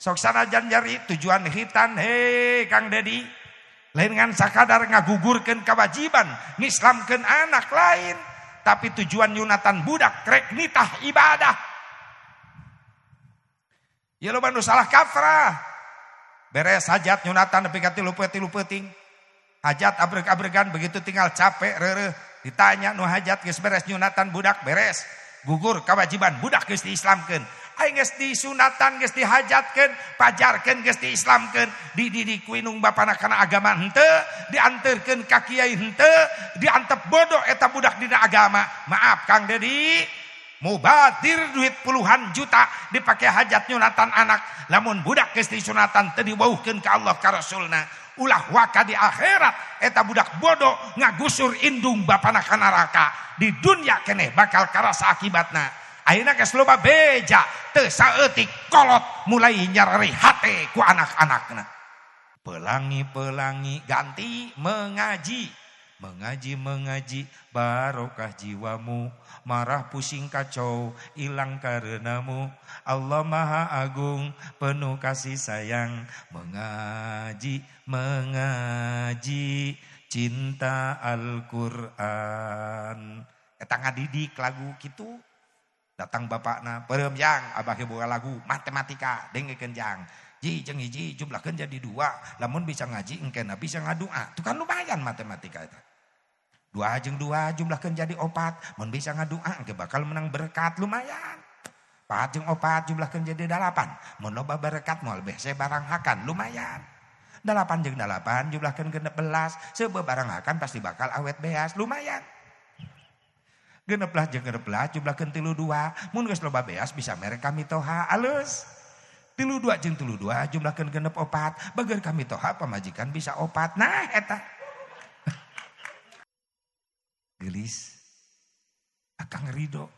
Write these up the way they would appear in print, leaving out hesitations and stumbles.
Sok sanajan nyeri tujuan khitan hei Kang Dedi. Lain ngan sakadar ngagugurkeun kewajiban ngislamkeun anak lain, tapi tujuan nyunatan budak rek nitah ibadah. Ya loba nu salah kaprah. Beres hajat nyunatan nepi ka 3 peuting. Hajat abreg-abregan begitu tinggal capek reureuh ditanya nu hajat geus beres nyunatan budak beres. Gugur kewajiban budak geus diislamkeun. Aing geus disunatan geus dihajatkeun, pajarkeun geus diislamkeun, dididik ku indung bapana kana agama henteu, dianterkeun ka kiai henteu, diantep bodoh eta budak dina agama. Maaf Kang Dedi, mubadir duit puluhan juta dipake hajat nyunatan anak, lamun budak geus disunatan teu diwauhkeun ka Allah ka Rasulna, ulah waka di akhirat eta budak bodoh ngagusur indung bapana ka neraka, di dunya keneh bakal karasa akibatna. Ayeuna geus loba beja teu saeutik kolot mulai nyareri hate ku anak-anakna. Pelangi-pelangi ganti mengaji, mengaji mengaji barokah jiwamu, marah pusing kacau hilang karenamu. Allah Maha Agung penuh kasih sayang, mengaji mengaji cinta Al-Qur'an. Eta ngadidik lagu kitu. Datang bapakna, peureum jang, abah ge boga lagu matematika, dengekeun jang. Ji jeung hiji jumlahkeun jadi 2, lamun bisa ngaji engkena bisa ngadua. Tuh kan lumayan matematika eta. 2 jeung 2 jumlahkeun jadi 4, mun bisa ngadua engke bakal menang berkat lumayan. 4 jeung 4 jumlahkeun jadi 8, mun loba berkat moal bese barang hakan lumayan. 8 jeung 8 jumlahkeun 16, seubeuh barang hakan pasti bakal awet beas lumayan. 16 jeung 16 jumlahkeun 32, mun geus loba beas bisa mere kami toha alus. 32 jeung 32 jumlahkeun 64, bager kami toha pamajikan bisa 4. Nah eta. Geulis akang ridho.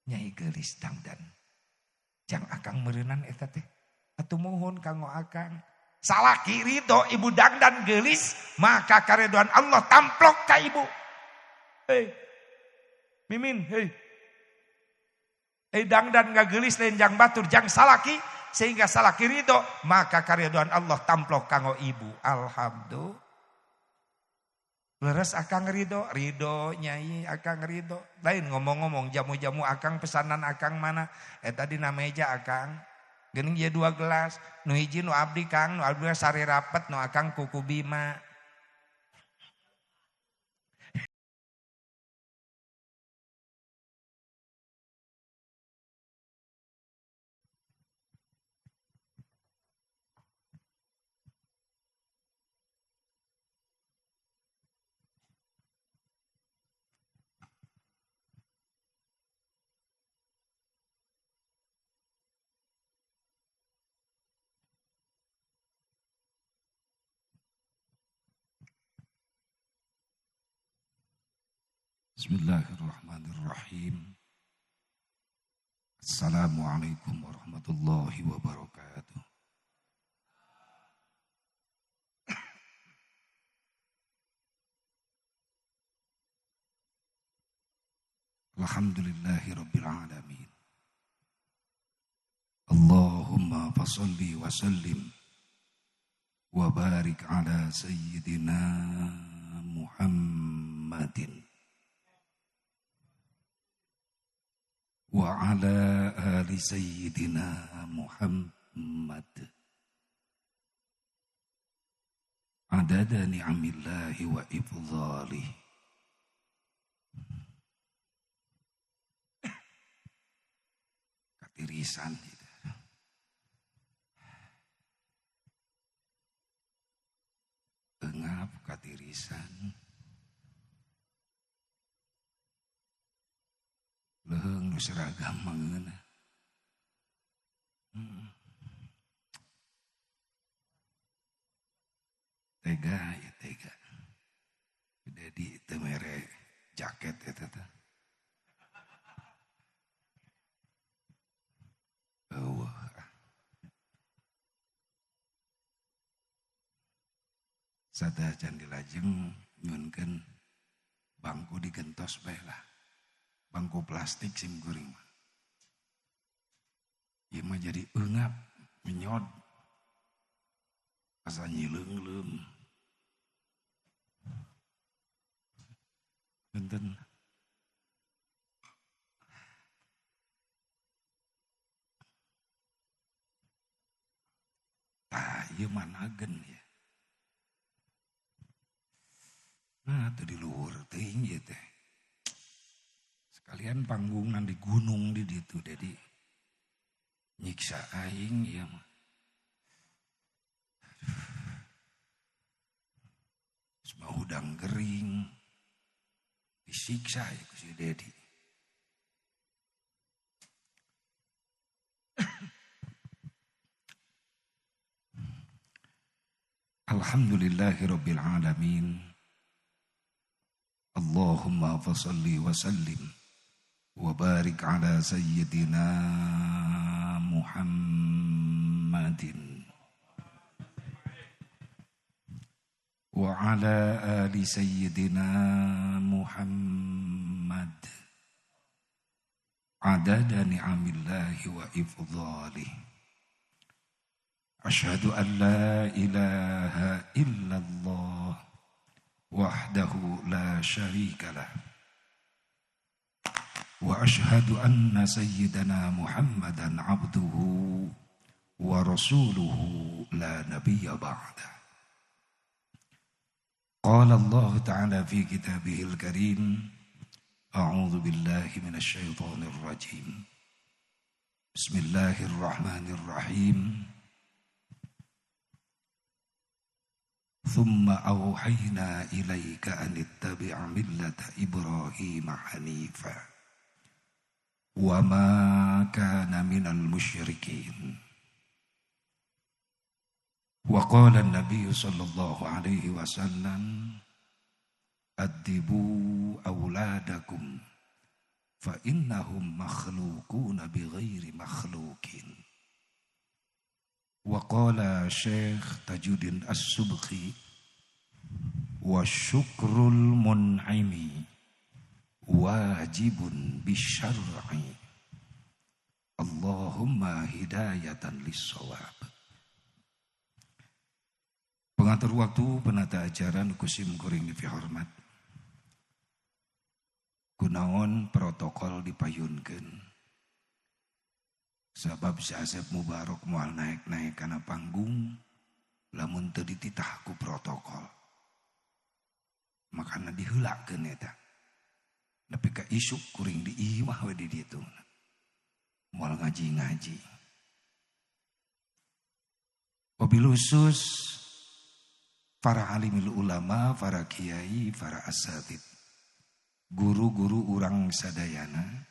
Nyai geulis dangdan. Jang akang meureunnan eta teh. Atuh muhun kanggo akang. Salaki ridho ibu dangdan geulis, maka karedoan Allah tamplok ka ibu. Hei. Mimin, hei. Dangdan ngagelis lain jang batur jang salaki sehingga salaki ridho maka karidhoan Allah tamplok kanggo ibu. Alhamdulillah. Leres akang ridho, ridho nyai akang ridho. Lain ngomong-ngomong jamu-jamu akang pesanan akang mana? Eta dina meja akang. Geuning ieu 2 gelas, nu hiji nu abdi kang, nu abdi sari rapet, nu akang kuku bima. Bismillahirrahmanirrahim. Assalamualaikum warahmatullahi wabarakatuh. Alhamdulillahi rabbil alamin. Allahumma fasholli wa sallim wa barik ala sayyidina Muhammadin wa ala ali sayyidina Muhammad adada ni'amillahi wa ifdhalih. Katirisan gitu. Engap katirisan. Leuheung nu seragam mangeuna. Tega ya tega. Dedi teu mere jaket eta teh. Eueuh. Sadajan dilajeng nyunkeun bangku digentos bae lah. Bangku plastik sim kuring mah. Ieu mah jadi eungap. Nyod asa nyileungleung. Benten. Tah ieu managen ya. Nah teu di luhur teuing ieu teh. Sekalian panggungan di gunung di ditu Dedi. Nyiksa aing ieu mah. Semua hudang gering. Disiksa ya ku si Dedi. Alhamdulillahirabbil alamin. Allahumma fashalli wa sallim wa barik ala sayyidina Muhammadin wa ala ali sayyidina Muhammad adada ni'amillahi wa ifdhalih. Asyhadu an la ilaha illallah wahdahu la syarika lah wa asyhadu anna sayyidana Muhammadan abduhu wa rasuluhu la nabiyya ba'da. Qala Allah ta'ala fi kitabihil karim, a'udzu billahi minasy syaithanir rajim. Bismillahirrahmanirrahim. Thumma awhayna ilaika an ittabi' millata Ibrahim hanifa wa ma kana minal musyrikin. Wa qala an-nabiy sallallahu alaihi wasallam, addibu awladakum fa innahum makhluquna bighairi makhluqin. Wa qala Syekh Tajuddin As-Subki, wa syukrul mun'imi wajibun bisyar'i. Allahumma hidayatan lis-shawab. Pengatur waktu penata ajaran kusim kuring dipihormat. Kunaon protokol dipayunkeun. Sabab si Asep Mubarok moal naik-naik kana panggung lamun teu dititah ku protokol. Makana diheulakeun eta. Nepi ka isuk kuring di imah we di ditu. Moal ngaji-ngaji. Wabil khusus para alimil ulama, para kiai, para asatid, guru-guru urang sadayana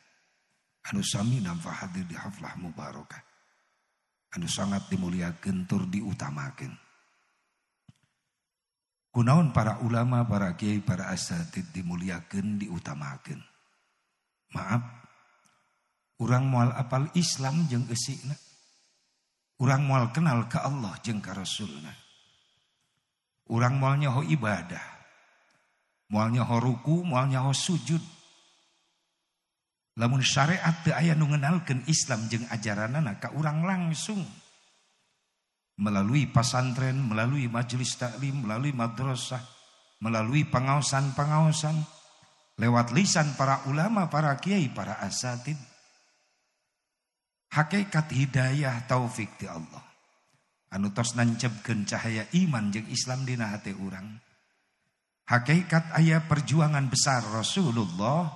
anu sami nampa hadir di haflah mubarakah, anu sangat dimuliakeun tur diutamakeun. Kunaon para ulama, para kiai, para asatid dimuliakeun, diutamakeun. Maaf, urang moal apal Islam jeung eusina. Urang moal kenal ka Allah jeung ka Rasulna. Urang moal nyaho ibadah, moal nyaho ruku, moal nyaho sujud. Lamun syariat teu aya nu ngenalkeun Islam jeung ajaranana ka urang langsung melalui pasantren, melalui majelis taklim, melalui madrasah, melalui pengaosan-pengaosan, lewat lisan para ulama, para kiai, para asatid. Hakikat hidayah taufik ti Allah anu tos nancepkeun cahaya iman jeung Islam dina hate urang. Hakikat aya perjuangan besar Rasulullah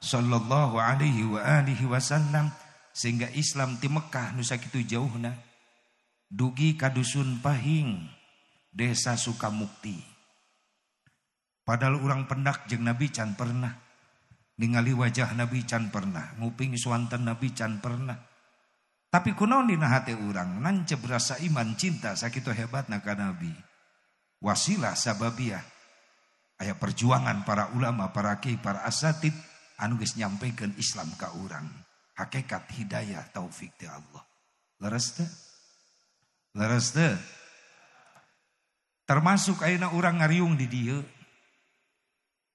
sallallahu alaihi wa alihi wasallam sehingga Islam ti Mekah nu sakitu jauhna dugi ka dusun Pahing, desa Sukamukti. Padahal urang pendak jeung Nabi can pernah ningali wajah Nabi can pernah, nguping suanten Nabi can pernah. Tapi kunaon dina hate urang nancep rasa iman cinta sakitu hebatna ka Nabi. Wasilah sababiah aya perjuangan para ulama, para kiai, para asatid anu geus nyampikeun Islam ka urang. Hakikat hidayah taufik ti Allah. Leres teu? Leres teu? Termasuk ayeuna urang ngariung di dieu.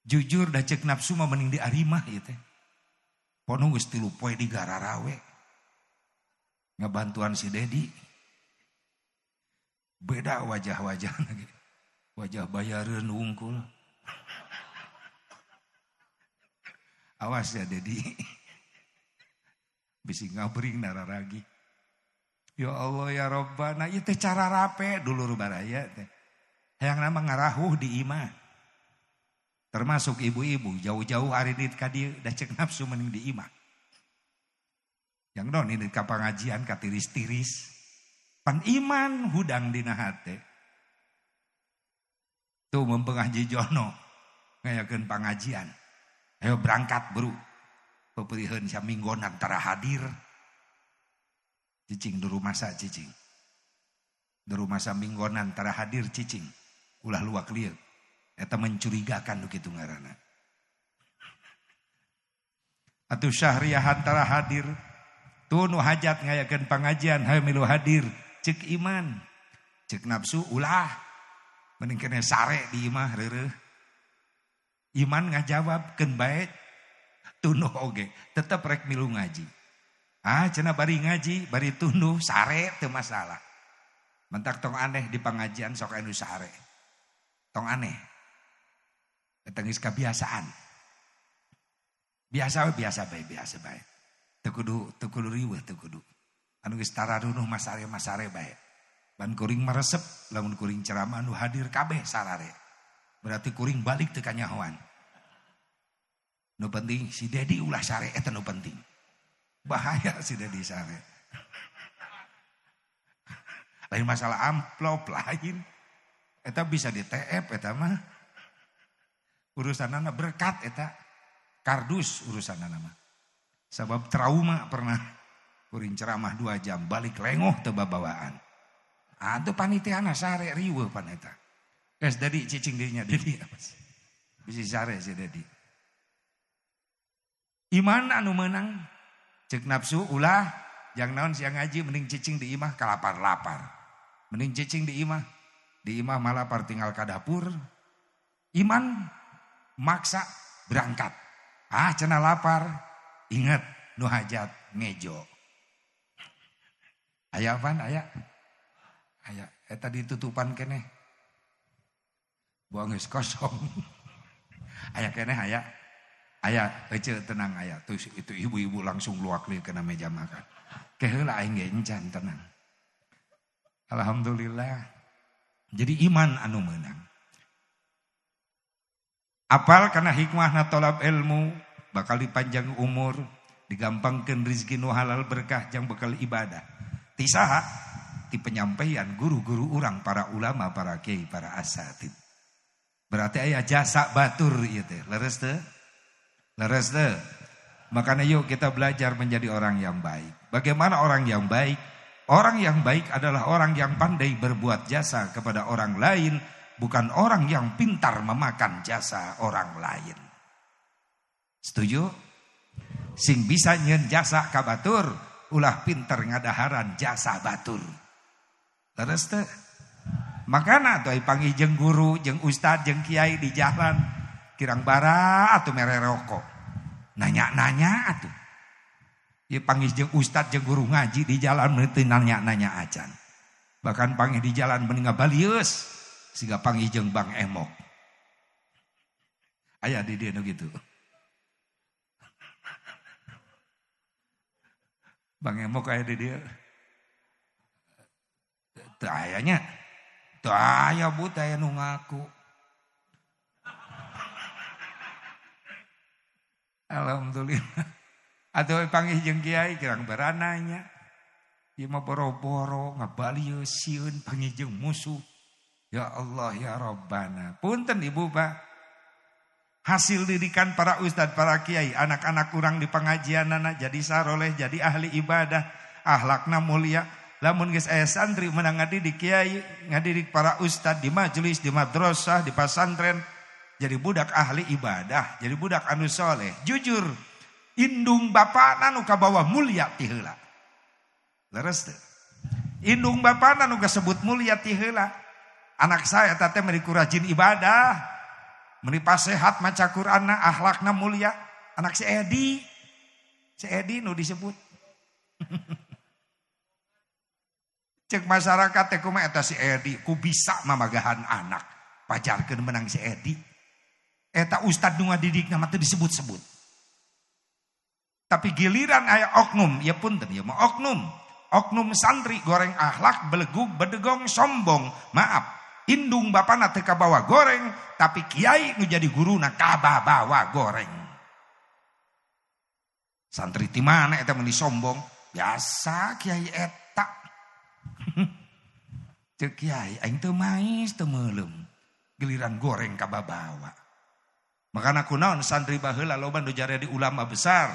Jujur da ceuk nafsu mah mending di arimah ieu teh. Pono geus 3 poe di gararawe. Ngabantuan si Dedi. Beda wajah-wajah lagi. Wajah bayareun wungkul. Awas ya Dedi. Bisi ngabring nararagi. Ya Allah ya Rabbana, ieu teh cara rape dulur baraya teh. Hayang nama ngarahuh di imah. Termasuk ibu-ibu jauh-jauh ari dit ka dieu da cek nafsu mending di imah. Yang non ini ka pangajian ka tiris-tiris. Pan iman hudang dina hate. Tuh mempengaji Jono ngayakeun pangajian. Ayo berangkat bro. Peperiheun saminggonan tara hadir. Cicing di rumah sa cicing. Di rumah saminggonan tara hadir cicing. Ulah luak lieu. Eta mencurigakan nu kitu ngaranna. Atuh syahriyahan tara hadir. Tuh nu hajat ngayakeun pangajian hayu milu hadir. Cek iman, cek nafsu ulah. Mending kene sare di imah reureuh. Iman ngajawab keun bae tunduh oge, tetep rek milu ngaji. Ah cenah bari ngaji, bari tunduh sare teu masalah. Mentak tong aneh di pangajian sok anu sare. Tong aneh. Eta geus kabiasaan. Biasa we biasa bae, biasa bae. Teu kudu riweuh teu kudu. Anu geus tararunuh masare-masare bae. Ban kuring meresep lamun kuring ceramah anu hadir kabeh sarare. Berarti kuring balik teu kanyahoan. Nu penting si Dedi ulah sare eta nu penting. Bahaya si Dedi sare. Lain masalah amplop lain. Eta bisa di TF eta mah. Urusanana berkat eta. Kardus urusanana mah. Sabab trauma pernah kuring ceramah 2 jam balik lengoh teu babawaan. Atuh panitiana sare riweuh pan eta. Geus Dedi cicing dirinya Dedi. Bisi sare si Dedi. Iman anu meunang cek nafsu ulah jang naon siang ngaji mending cicing di imah kalapar-lapar. Mending cicing di imah. Di imah malapar tinggal ka dapur. Iman maksa berangkat. Ah cenah lapar, ingat nu hajat ngejo. Aya apaan aya? Aya eta ditutupan keneh. Buang geus kosong. Aya keneh aya. Aya ece tenang aya. Tuh itu ibu-ibu langsung luak lieu kana meja makan. Ke heula aing ge encan tenang. Alhamdulillah. Jadi iman anu meunang. Apal kana hikmahna tolab ilmu bakal dipanjang umur, digampangkeun rezeki nu halal berkah jang bekal ibadah. Ti saha? Ti penyampaian guru-guru urang, para ulama, para kiai, para asatid. Berarti aya jasa batur ieu teh. Leres teu? Leres teu? Makanya yuk kita belajar menjadi orang yang baik. Bagaimana orang yang baik? Orang yang baik adalah orang yang pandai berbuat jasa kepada orang lain, bukan orang yang pintar memakan jasa orang lain. Setuju? Sing bisa nyeun jasa ka batur, ulah pintar ngadaharan jasa batur. Leres teu? Makana atuh panggih jeung guru, jeung ustad, jeung kiai di jalan, kirang bara atuh mere rokok. Nanya-nanya atuh. Ieu panggih jeung ustad jeung guru ngaji di jalan meureun teu nanya-nanya acan. Bahkan panggih di jalan mending ngabalieus siga panggih jeung Bang Emok. Aya di dieu nu kitu. Bang Emok aya di dieu. Teu aya nya. Teu aya bu, teu aya nu ngaku. Alhamdulillah. Atuh panggih jeung kiai kirang barananya. Ieu mah boro-boro ngabalieus sieun panggih jeung musuh. Ya Allah ya Rabbana. Punten Ibu Pak. Hasil didikan para ustad, para kiai, anak-anak kurang di pengajianana jadi saroleh, jadi ahli ibadah, akhlakna mulia. Lamun geus aya santri menang ngadidik kiai, ngadidik para ustad di majelis, di madrasah, di pasantren, jadi budak ahli ibadah, jadi budak anu soleh. Jujur, indung bapana nu kabawa mulia ti heula. Leres teu? Indung bapana nu kasebut mulia ti heula. Anak saya teh meni ku rajin ibadah, meni pasehat maca Qur'anna, akhlakna mulia. Anak si Edi Si Edi nu disebut. Cek masyarakat teh kumaha eta si Edi ku bisa mamagahan anak. Pajarkeun menang si Edi. Eta ustad nu ngadidikna mah teu disebut-sebut. Tapi giliran aya oknum, ya punten ieu mah oknum. Oknum santri goreng akhlak, belegug, bedegong, sombong. Maaf, indung bapana teu kabawa goreng, tapi kiai nu jadi guruna kababawa goreng. Santri ti mana eta meni sombong? Biasa kiai eta. Ceuk kiai aing teu mais teu meuleum. Giliran goreng kababawa. Makana kunaon santri baheula loba nu jadi ulama besar.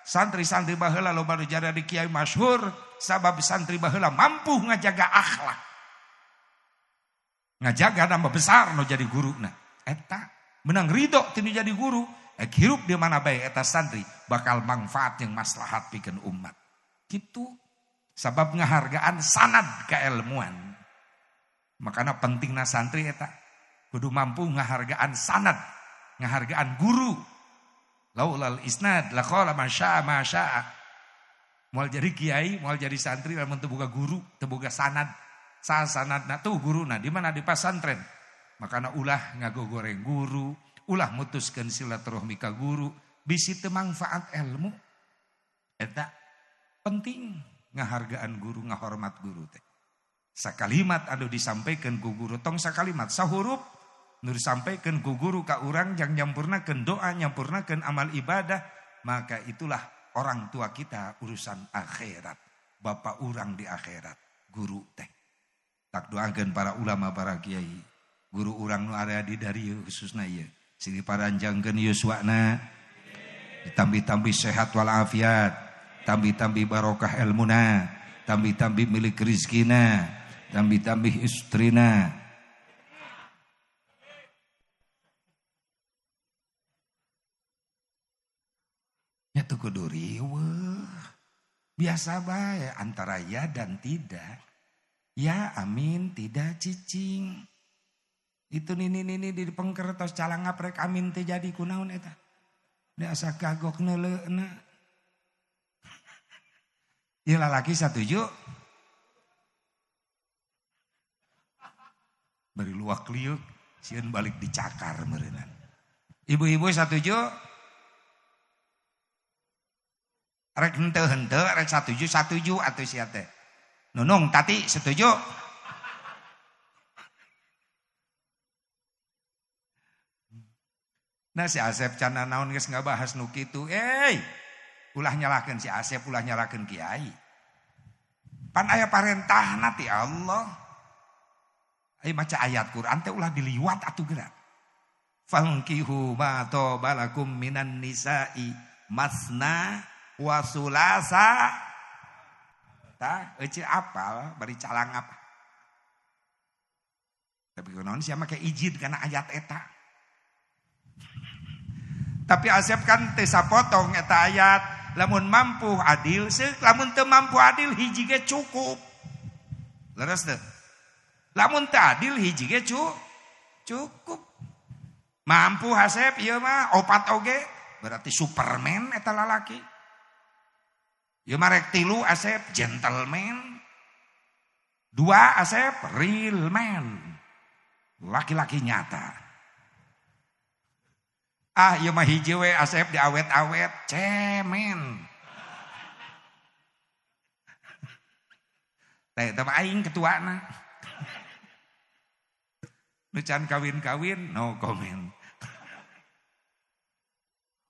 Santri-santri baheula loba nu jadi kiai masyhur, sabab santri baheula mampu ngajaga akhlak. Ngajaga nama besar nu jadi guruna. Eta menang ridho ti nu jadi guru, hirup di mana bae eta santri bakal manfaat jeung maslahat pikeun umat. Kitu sabab ngahargaan sanad keilmuan. Makana pentingna santri eta kudu mampu ngahargaan sanad, ngahargaan guru. Laulal isnad laqala ma syaa ma syaa. Moal jadi kiai, moal jadi santri lamun teu boga guru, teu boga sanad. Sasanadna tuh guruna di mana di pasantren. Makana ulah ngagogoreng guru, ulah mutuskeun silaturahmi ka guru, bisi teu mangfaat ilmu. Eta penting ngahargaan guru, ngahormat guru teh. Sakalimat anu disampaikan ku guru, tong sakalimat sahurup nu disampaikan ku guru ka urang jang nyampurnakeun doa, nyampurnakeun amal ibadah, maka itulah orang tua kita urusan akhirat. Bapak urang di akhirat, guru teh. Tak doakeun para ulama, para kiai, guru urang nu area di darieu khususna ieu. Sing diparanjangkeun yuswana, ditambih-tambih sehat walafiat, tambih-tambih barokah ilmuna, tambih-tambih milik rizkina, tambih-tambih istrina. Nya teu kudu riweuh. Biasa bae antara ya dan tidak. Ya amin tidak cicing. Itu nini-nini di pengker tos calang ngaprek amin teu jadi kunaon eta. Da asa kagok neuleuhna. Ieu lalaki satuju. Bari luak liuk sieun balik dicakar meureunnan. Ibu-ibu satuju. Rek henteu-henteu rek satuju satuju atuh sia teh. Nunung tati setuju. Nah si Asep cana naon geus ngabahas nu kitu. Ulah nyalahkeun si Asep, ulah nyalahkeun kiai. Pan aya parentahna ti Allah. Ayo maca ayat Quran teh ulah diliwat atuh geura. Fankihu ma tobalakum minan nisa'i masna wa sulasa. Tah euceu apal bari calang apa. Tapi kunaon sia make izin kana ayat eta. Tapi Asep kan teu sapotong eta ayat, lamun mampu adil seuk, lamun teu mampu adil hiji ge cukup. Leres teu? Lamun teu adil hiji ge cukup. Mampu Asep ieu mah opat oge, berarti Superman eta lalaki. Ieu mah rek 3 Asep gentleman. 2 Asep real man. Laki-laki nyata. Ah ieu mah hiji we Asep diawet-awet cemen. Teh eta mah aing ketuana. Nu can kawin-kawin no comment.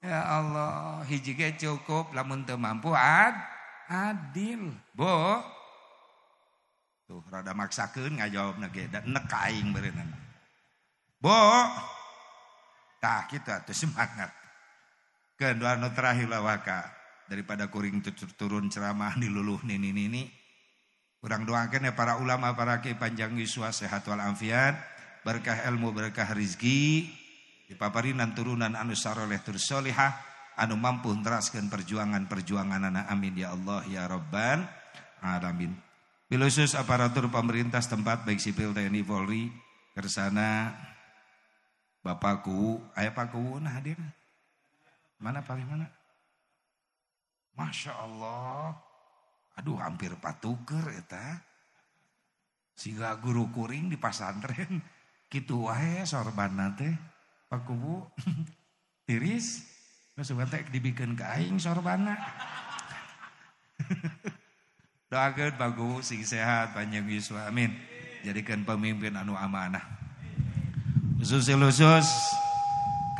Ya Allah, hiji ge cukup lamun teu mampu adil. Bo. Tuh rada maksakeun ngajawabna ge da nek ka aing beureunan. Bo. Tah kitu atuh semangat. Keun doa nu terakhir lawaka daripada kuring turun ceramah diluluh nini-nini. Urang doakeun ya para ulama, para kiai panjang yuswa sehat wal afiat, berkah ilmu, berkah rizki, dipaparinan turunan anu saroleh tur solihah, anu mampu neraskeun perjuangan-perjuanganana. Amin ya Allah ya Rabbal alamin. Bilusus aparatur pemerintah setempat baik sipil TNI Polri kersana Bapak Kuwu, aya Pak Kuwu nah hadir. Mana paling mana? Masya Allah. Aduh hampir patuker eta. Siga guru kuring di pasantren kitu wae sorbanna teh Pak Kubu. Tiris geus teh dibikeun ka aing sorbanna. Doakeun Pak Kubu sing sehat panjang yuswa amin. Jadikan pemimpin anu amanah. Khusus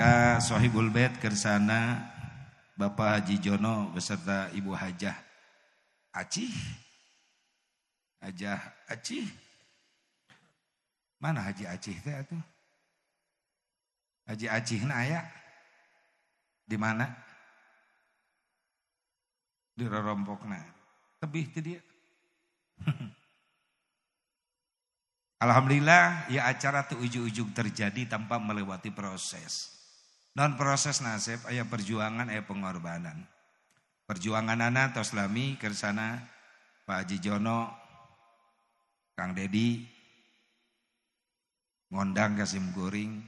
ka Sohibul Bait kersana Bapak Haji Jono beserta Ibu Hajah Acih. Hajah Acih. Mana Haji Acih teh atuh? Haji Acih na aya? Di mana? Di rorompokna. Tebih teh dia. Alhamdulillah ya acara tuh ujug-ujug terjadi tanpa melewati proses. Non proses nasib aya perjuangan aya pengorbanan. Perjuangan anak tos lami kersana Pak Haji Jono, Kang Dedi ngondang ka sim kuring,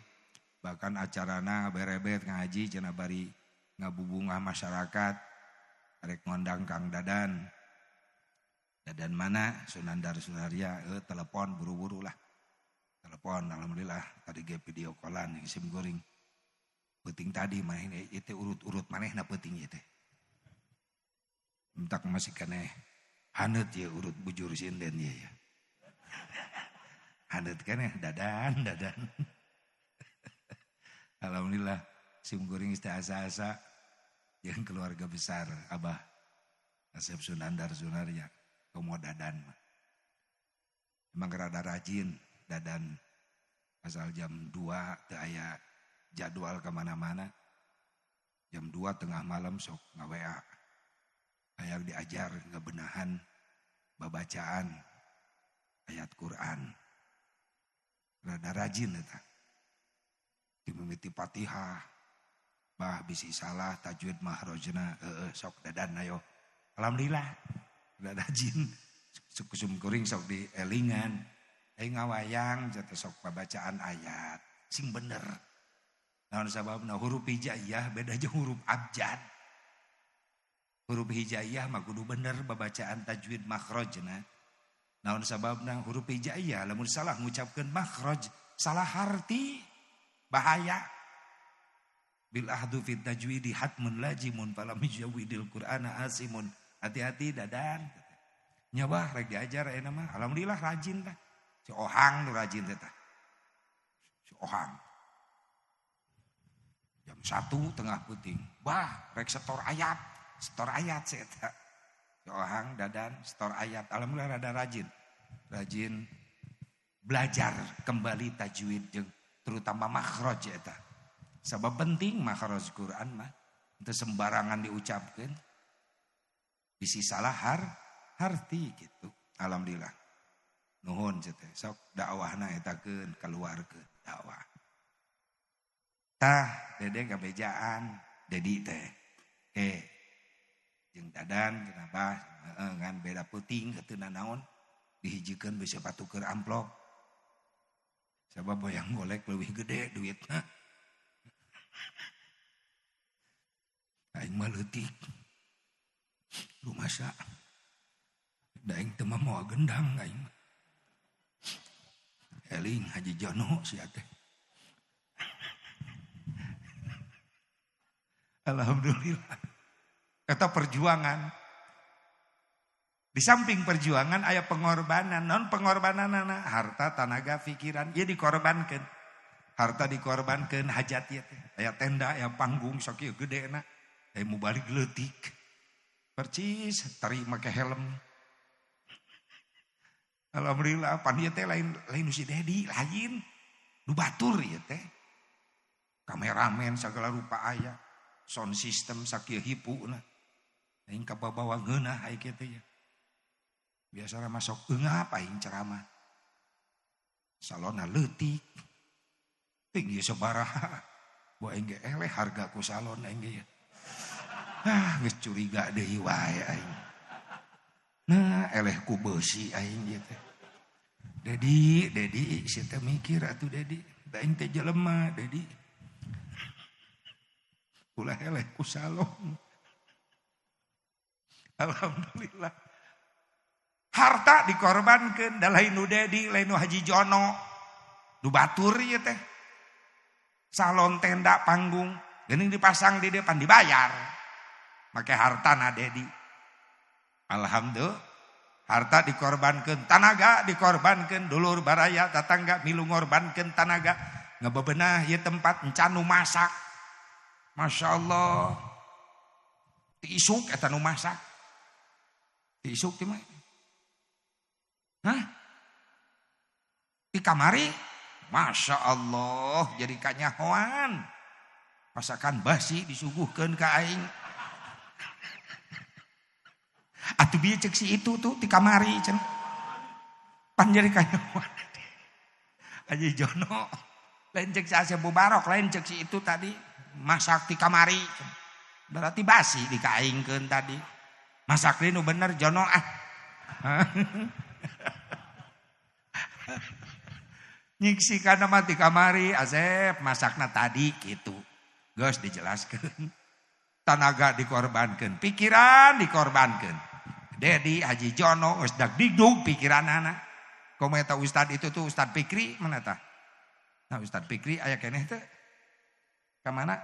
bahkan acarana berebet ngaji cenah bari ngabubungah masyarakat arek ngondang Kang Dadan. Dadan mana? Sunandar Sunarya, telepon buru-buru lah. Telepon alhamdulillah tadi ge video callan jeung sim kuring. Peuting tadi maneh ieu urut-urut manehna peuting ieu teh. Entak masih keneh haneut ye urut bujur sinden ye ya. Haneut keneh dadan dadan. Alhamdulillah sim kuring teh asa-asa jeung keluarga besar Abah Asep Sunandar Sunarya komo dadan mah. Emang rada rajin dadan asal jam 2 teu aya jadwal kemana-mana. Jam 2 tengah malam sok nge-WA. Hayang diajar ngebenahan babacaan ayat Quran. Rada rajin eta. Dimimiti Fatihah, bah bisi salah tajwid mahrojna sok dadan ayo. Alhamdulillah rada rajin. Kusum kuring sok dielingan. Aing ngawayang jatuh sok babacaan ayat sing bener. Naon sababna huruf hijaiyah beda jeung huruf abjad. Huruf hijaiyah mah kudu bener babacaan tajwid makhrajna. Naon sababna huruf hijaiyah lamun salah ngucapkeun makhraj salah arti bahaya. Bil ahdu fit tajwidi hatmun lajimun falam yujawidil qur'ana asimun. Hati-hati dadan. Nyabah rek diajar ayeuna mah alhamdulillah rajin tah. Si Ohang nu rajin teh tah. Si Ohang. Jam 1 tengah peuting. Bah, rek setor ayat saya eta. Si Ohang dadan setor ayat. Alhamdulillah rada rajin. Rajin belajar kembali tajwid jeung terutama makhraj eta. Sabab penting makhraj Quran mah teu sembarangan diucapkeun. Bisi salah harti gitu. Alhamdulillah. Nuhun teh sok dakwahna etakeun kaluarkeun dakwah. Tah dede kabejaan dedi teh. Jeung dadan jeung abah ngan beda peuting heuteuna naon dihijikeun bisi patuker amplop. Sabab boyang golek leuwih gede duitna. Aing mah leutik. Rumasa. Da aing teu moal gendang aing mah. Eling Haji Jono sia teh. Alhamdulillah. Eta perjuangan. Di samping perjuangan aya pengorbanan. Non pengorbananana harta, tanaga, pikiran ieu dikorbankeun. Harta dikorbankeun hajat ieu teh. Aya tenda, aya panggung sok ieu gedena. Aya mubalik leutik. Percis tari make helm. Alhamdulillah pan ieu teh lain lain si Dedi, lain nu batur ieu teh. Kameramen sagala rupa aya. Sound system sakieu hipuna. Aing kababawa ngeunah aing kieu teh ya. Biasana masuk eungap aing ceramah. Salonna leutik. Tinggi sabaraha. Bo aing ge eleh harga ku salon aing ge ya. Ah geus curiga deui wae aing. Nah eleh ku beusi aing ieu teh. Dedi, Dedi sia teh mikir atuh Dedi. Da aing teh jelema Dedi. Ulah eleh ku salon. Alhamdulillah. Harta dikorbankeun da lain nu Dedi, lain nu Haji Jono. Nu batur ieu teh. Salon tenda panggung geuning dipasang di depan dibayar. Make hartana Dedi. Alhamdulillah. Harta dikorbankeun, tanaga dikorbankeun, dulur baraya tatangga milu ngorbankeun tanaga ngebebenah ieu tempat encan nu masak. Masya Allah. Ti isuk eta nu masak. Ti isuk ti mah. Hah? Ti kamari? Masya Allah, jadi kanyahoan. Masakan basi disuguhkeun ka aing. Atuh bieu cek si itu tuh ti kamari cenah. Pan jadi kanyahoan. Haji Jono, lain cek si Asep Mubarok, lain cek si itu tadi masak ti kamari. Berarti basi dikaingkeun tadi. Masak deui nu bener Jono ah. Nyiksi kana mah ti kamari Asep masakna tadi kitu. Geus dijelaskeun. Tanaga dikorbankeun, pikiran dikorbankeun. Dedi Haji Jono geus dag digdug pikiranana. Komo eta ustad itu tuh Ustad Fikri mana tah? Nah Ustad Fikri aya keneh teh. Ka mana?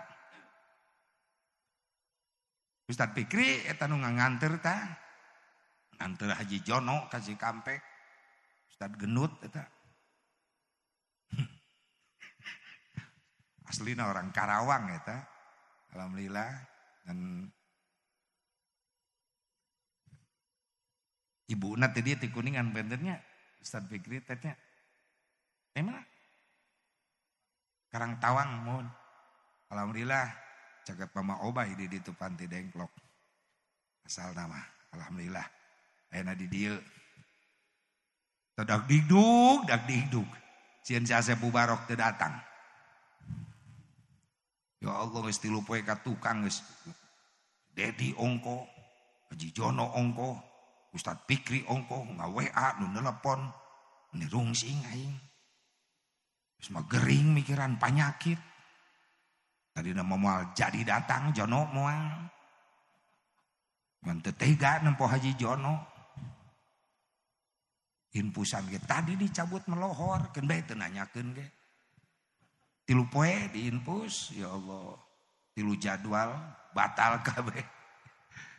Ustad Fikri eta nu nganter tah. Nganter Haji Jono ka Cikampek. Ustad Genut eta. Aslina orang Karawang eta. Alhamdulillah dan ibuna tadi ti Kuningan bentennya Ustad Fikri teh nya. Mana? Karangtawang mun. Alhamdulillah caket Mama Obay di ditu Panti Dengklok. Asal nama alhamdulillah. Ayeuna di dieu. Teu dag digdug, dag digdug. Sieun si Asep Mubarok teu datang. Ya Allah geus 3 poe ka tukang geus. Dedi ongko, Haji Jono ongko, Ustad Fikri ongko, nga-WA nu nelepon, ni rungsing aing. Geus mah gering mikiran panyakit. Tadina moal jadi datang Jono moal. Ngan teu tega nempo Haji Jono. Infusan ge tadi dicabut melohor, keun bae teu nanyakeun ge. 3 poe diinfus, ya Allah. 3 jadwal batal kabeh.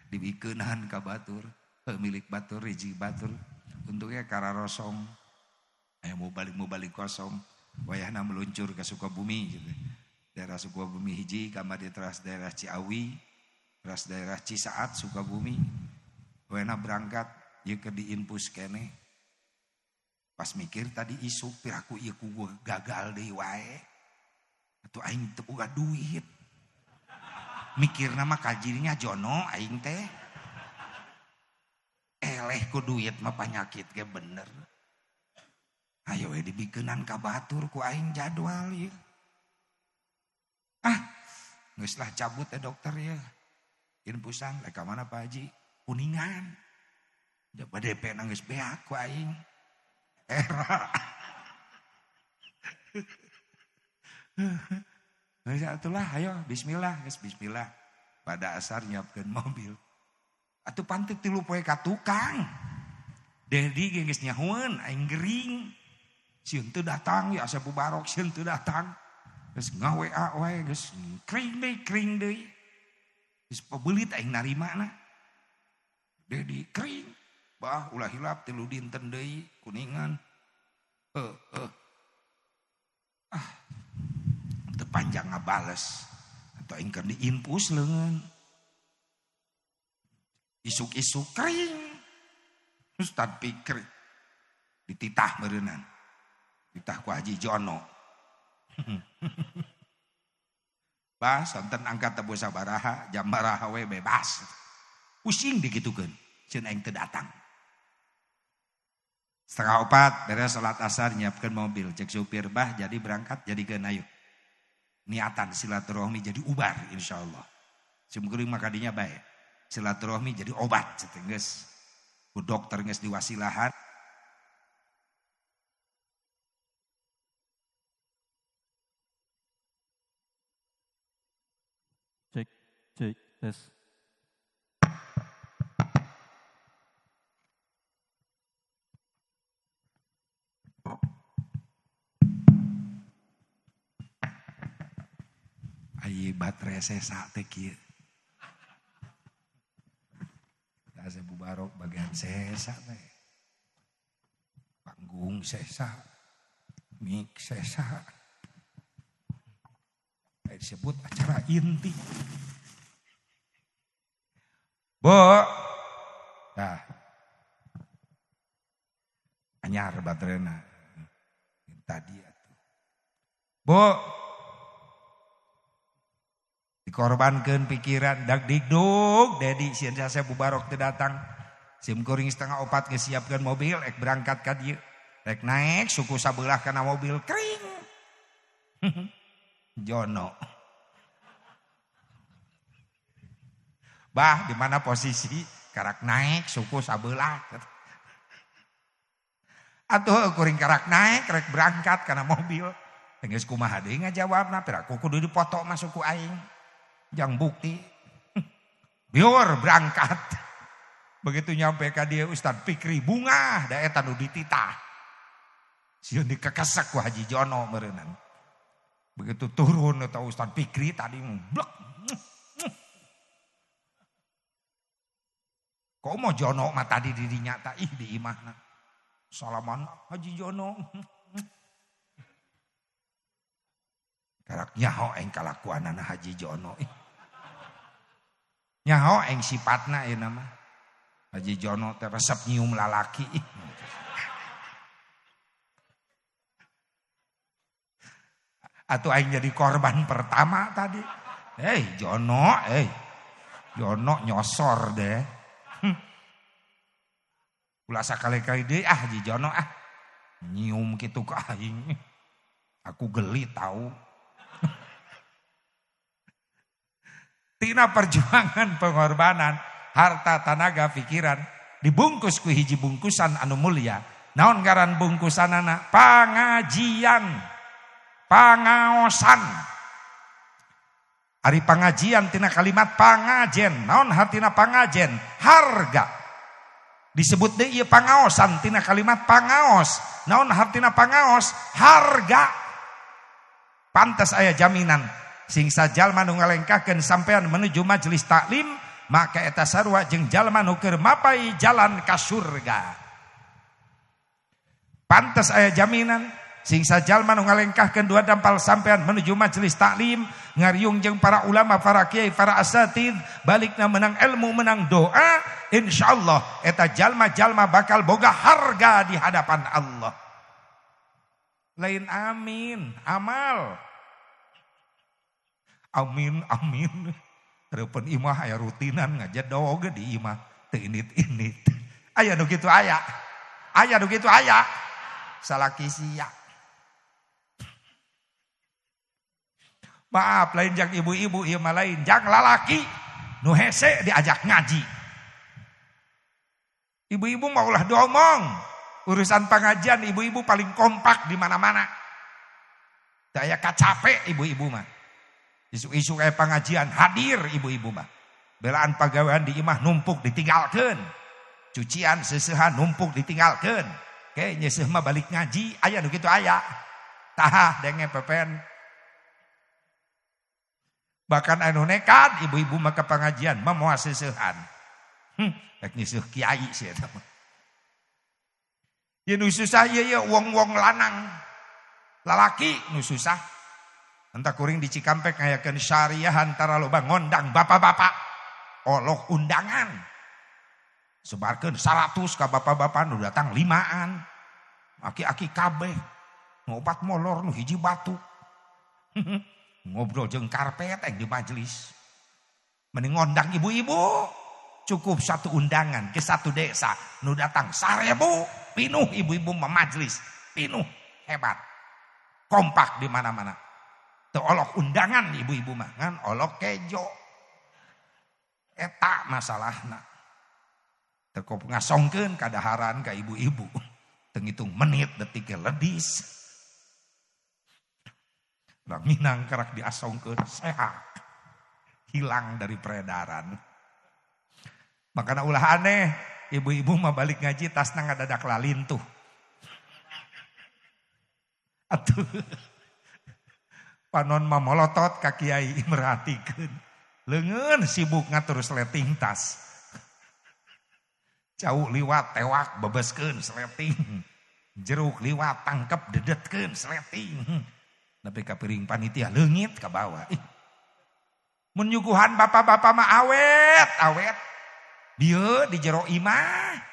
Dibikeunan ka batur, pemilik batur, riji batur. Untungnya kararosong. Aya mau balik kosong. Wayahna meluncur ke Sukabumi gitu. Daerah Sukabumi hiji, kamari teras daerah Ciawi, teras daerah Cisaat Sukabumi. Wayahna berangkat ieu keur diinfus keneh. Pas mikir tadi isuk piraku ieu ku gagal deui wae. Atuh aing teu boga duit. Mikirna mah kajirinya Jono aing teh. Eleh ku duit mah panyakit ge bener. Ayo we dibikeunan ka batur ku aing jadwal ieu. Ah, geus lah cabut dokter ya. Infusan rek ka mana Pak Haji? Kuningan. Jaba DP na geus beak ku aing. Era. Geus atulah ayo bismillah, geus bismillah. Pada asar nyiapkeun mobil. Atuh pantes 3 poe ka tukang. Dedi ge geus nyahoeun aing gering. Sieun teu datang ya Asep Mubarok sieun teu datang. Geus nga-WA wae geus kring deui. Geus pabeulit aing narimana. Dedi kring. Bah ulah hilap 3 dinten deui Kuningan. Ah. Teu panjang ngabales. Atau aing keur diinfus leungeun. Isuk-isuk kering. Ustad Fikri dititah meureunnan. Dititah ku Haji Jono. Bah sonten angkat teu sabaraha, jam baraha we bebas. Pusing digitukeun, sieun aing teu datang. 3:30 beres salat asar nyiapkeun mobil, cek supir bah jadi berangkat jadikeun ayo. Niatan silaturahmi jadi ubar insyaallah. Simkuring mah kadinya bae. Silaturahmi jadi obat ceuk geus. Ku dokter geus diwasilahan. Cek, cek, tes. Ayi baterai sesa teh kieu. Asa Bubarok bagian sesa teh. Panggung sesa, mik sesa. Disebut acara inti. Bu. Nah. Anyar baterena. Tadi atuh. Bu. Dikorbankeun pikiran dag digdug dedi sieun saya Bubarok teu datang. Sim kuring 3:30 geus siapkeun mobil ek berangkat ka dieu. Rek naik suku sabelah kana mobil kring. Jono. Bah, di mana posisi karak naik suku sabelah. Atuh kuring karak naik rek berangkat kana mobil. Geus kumaha deui ngajawabna piraku kudu dipoto mah suku aing. Jang bukti. Biur berangkat. Begitu nyampe ka dieu Ustad Fikri bungah da eta nu dititah. Sieun dikekesek ku Haji Jono meureunnan. Begitu turun eta Ustad Fikri tadi blek. Kok mau Jono mah tadi dirinya ta ih di imahna. Salaman Haji Jono. Karak nyaho aing kalakuanana Haji Jono. Ih. Nyaho aing sipatna ieu mah. Haji Jono teh resep nyium lalaki. Ih. Atau aing jadi korban pertama tadi. Jono, Jono nyosor deh. Ulah sakali-kali deui ah Haji Jono ah. Nyium kitu ka aing. Aku geli tahu. Tina perjuangan pengorbanan, harta, tanaga, pikiran dibungkus ku hiji bungkusan anu mulia. Naon ngaran bungkusanana? Pangajian. Pangaosan. Ari pangajian tina kalimat pangajen. Naon hartina pangajen? Harga. Disebut deui ieu pangaosan tina kalimat pangaos. Naon hartina pangaos? Harga. Pantas aya jaminan sing sajalma nu ngalengkahkeun sampean menuju majelis taklim, maka eta sarua jeung jalma nu keur mapai jalan ka surga. Pantas aya jaminan sing sajalma nu ngalengkahkeun dua dampal sampean menuju majelis taklim, ngariung jeung para ulama, para kiai, para asatid, balikna menang ilmu, menang doa, insyaallah eta jalma-jalma bakal boga harga di hadapan Allah. Lain amin, amal. Amin, amin. Reupeun imah aya rutinan ngajedog di imah teu init-init. Aya nu kitu aya. Aya nu kitu aya. Salaki sia. Maaf lain jang ibu-ibu ieu mah lain jang lalaki nu hese diajak ngaji. Ibu-ibu mah ulah diomong. Urusan pengajian ibu-ibu paling kompak di mana-mana. Daya kacape ibu-ibu mah. Isu-isu kayak pengajian hadir ibu-ibu mah. Belaan pagawean di imah numpuk ditinggalkeun. Cucian seusehan numpuk ditinggalkeun. Ke nyeuseuh mah balik ngaji aya nu kitu aya. Tah denge pepen. Bahkan anu nekat ibu-ibu mah ke pengajian mah moal seusehan. Rek nyeuseuh kiai sia eta mah. Ieu nu susah ieu ye wong-wong lanang. Lalaki nu susah. Entah kuring di Cikampek ngayakeun syariah antara loba ngondang bapak-bapak. Olok undangan. Sebarkeun 100 ka bapak-bapak nu datang 5an. Aki-aki kabeh. Nu opat molor nu hiji batu. Ngobrol jeung karpet di majelis. Mending ngondang ibu-ibu. Cukup satu undangan ke satu desa. Nu datang 1000, pinuh ibu-ibu majelis. Pinuh, hebat. Kompak di mana-mana. Teu olok undangan ibu-ibu mah ngan olok kejo. Eta masalahna. Teu ngasongkeun kadaharan ka ibu-ibu. Teu ngitung menit detik ledis. Lah minang kerak diasongkeun sehat. Hilang dari peredaran. Makana ulah aneh, ibu-ibu mah balik ngaji tasna ngadadak lalintuh. Atuh panon mah molotot ka kiai merhatikeun. Leungeun sibuk ngatur sleting tas. Cau liwat tewak bebeskeun sleting. Jeruk liwat tangkep dedetkeun sleting. Nepi ka piring panitia leungit ka bawah. Mun nyuguhan bapak-bapak mah awet, awet. Dieu di jero imah.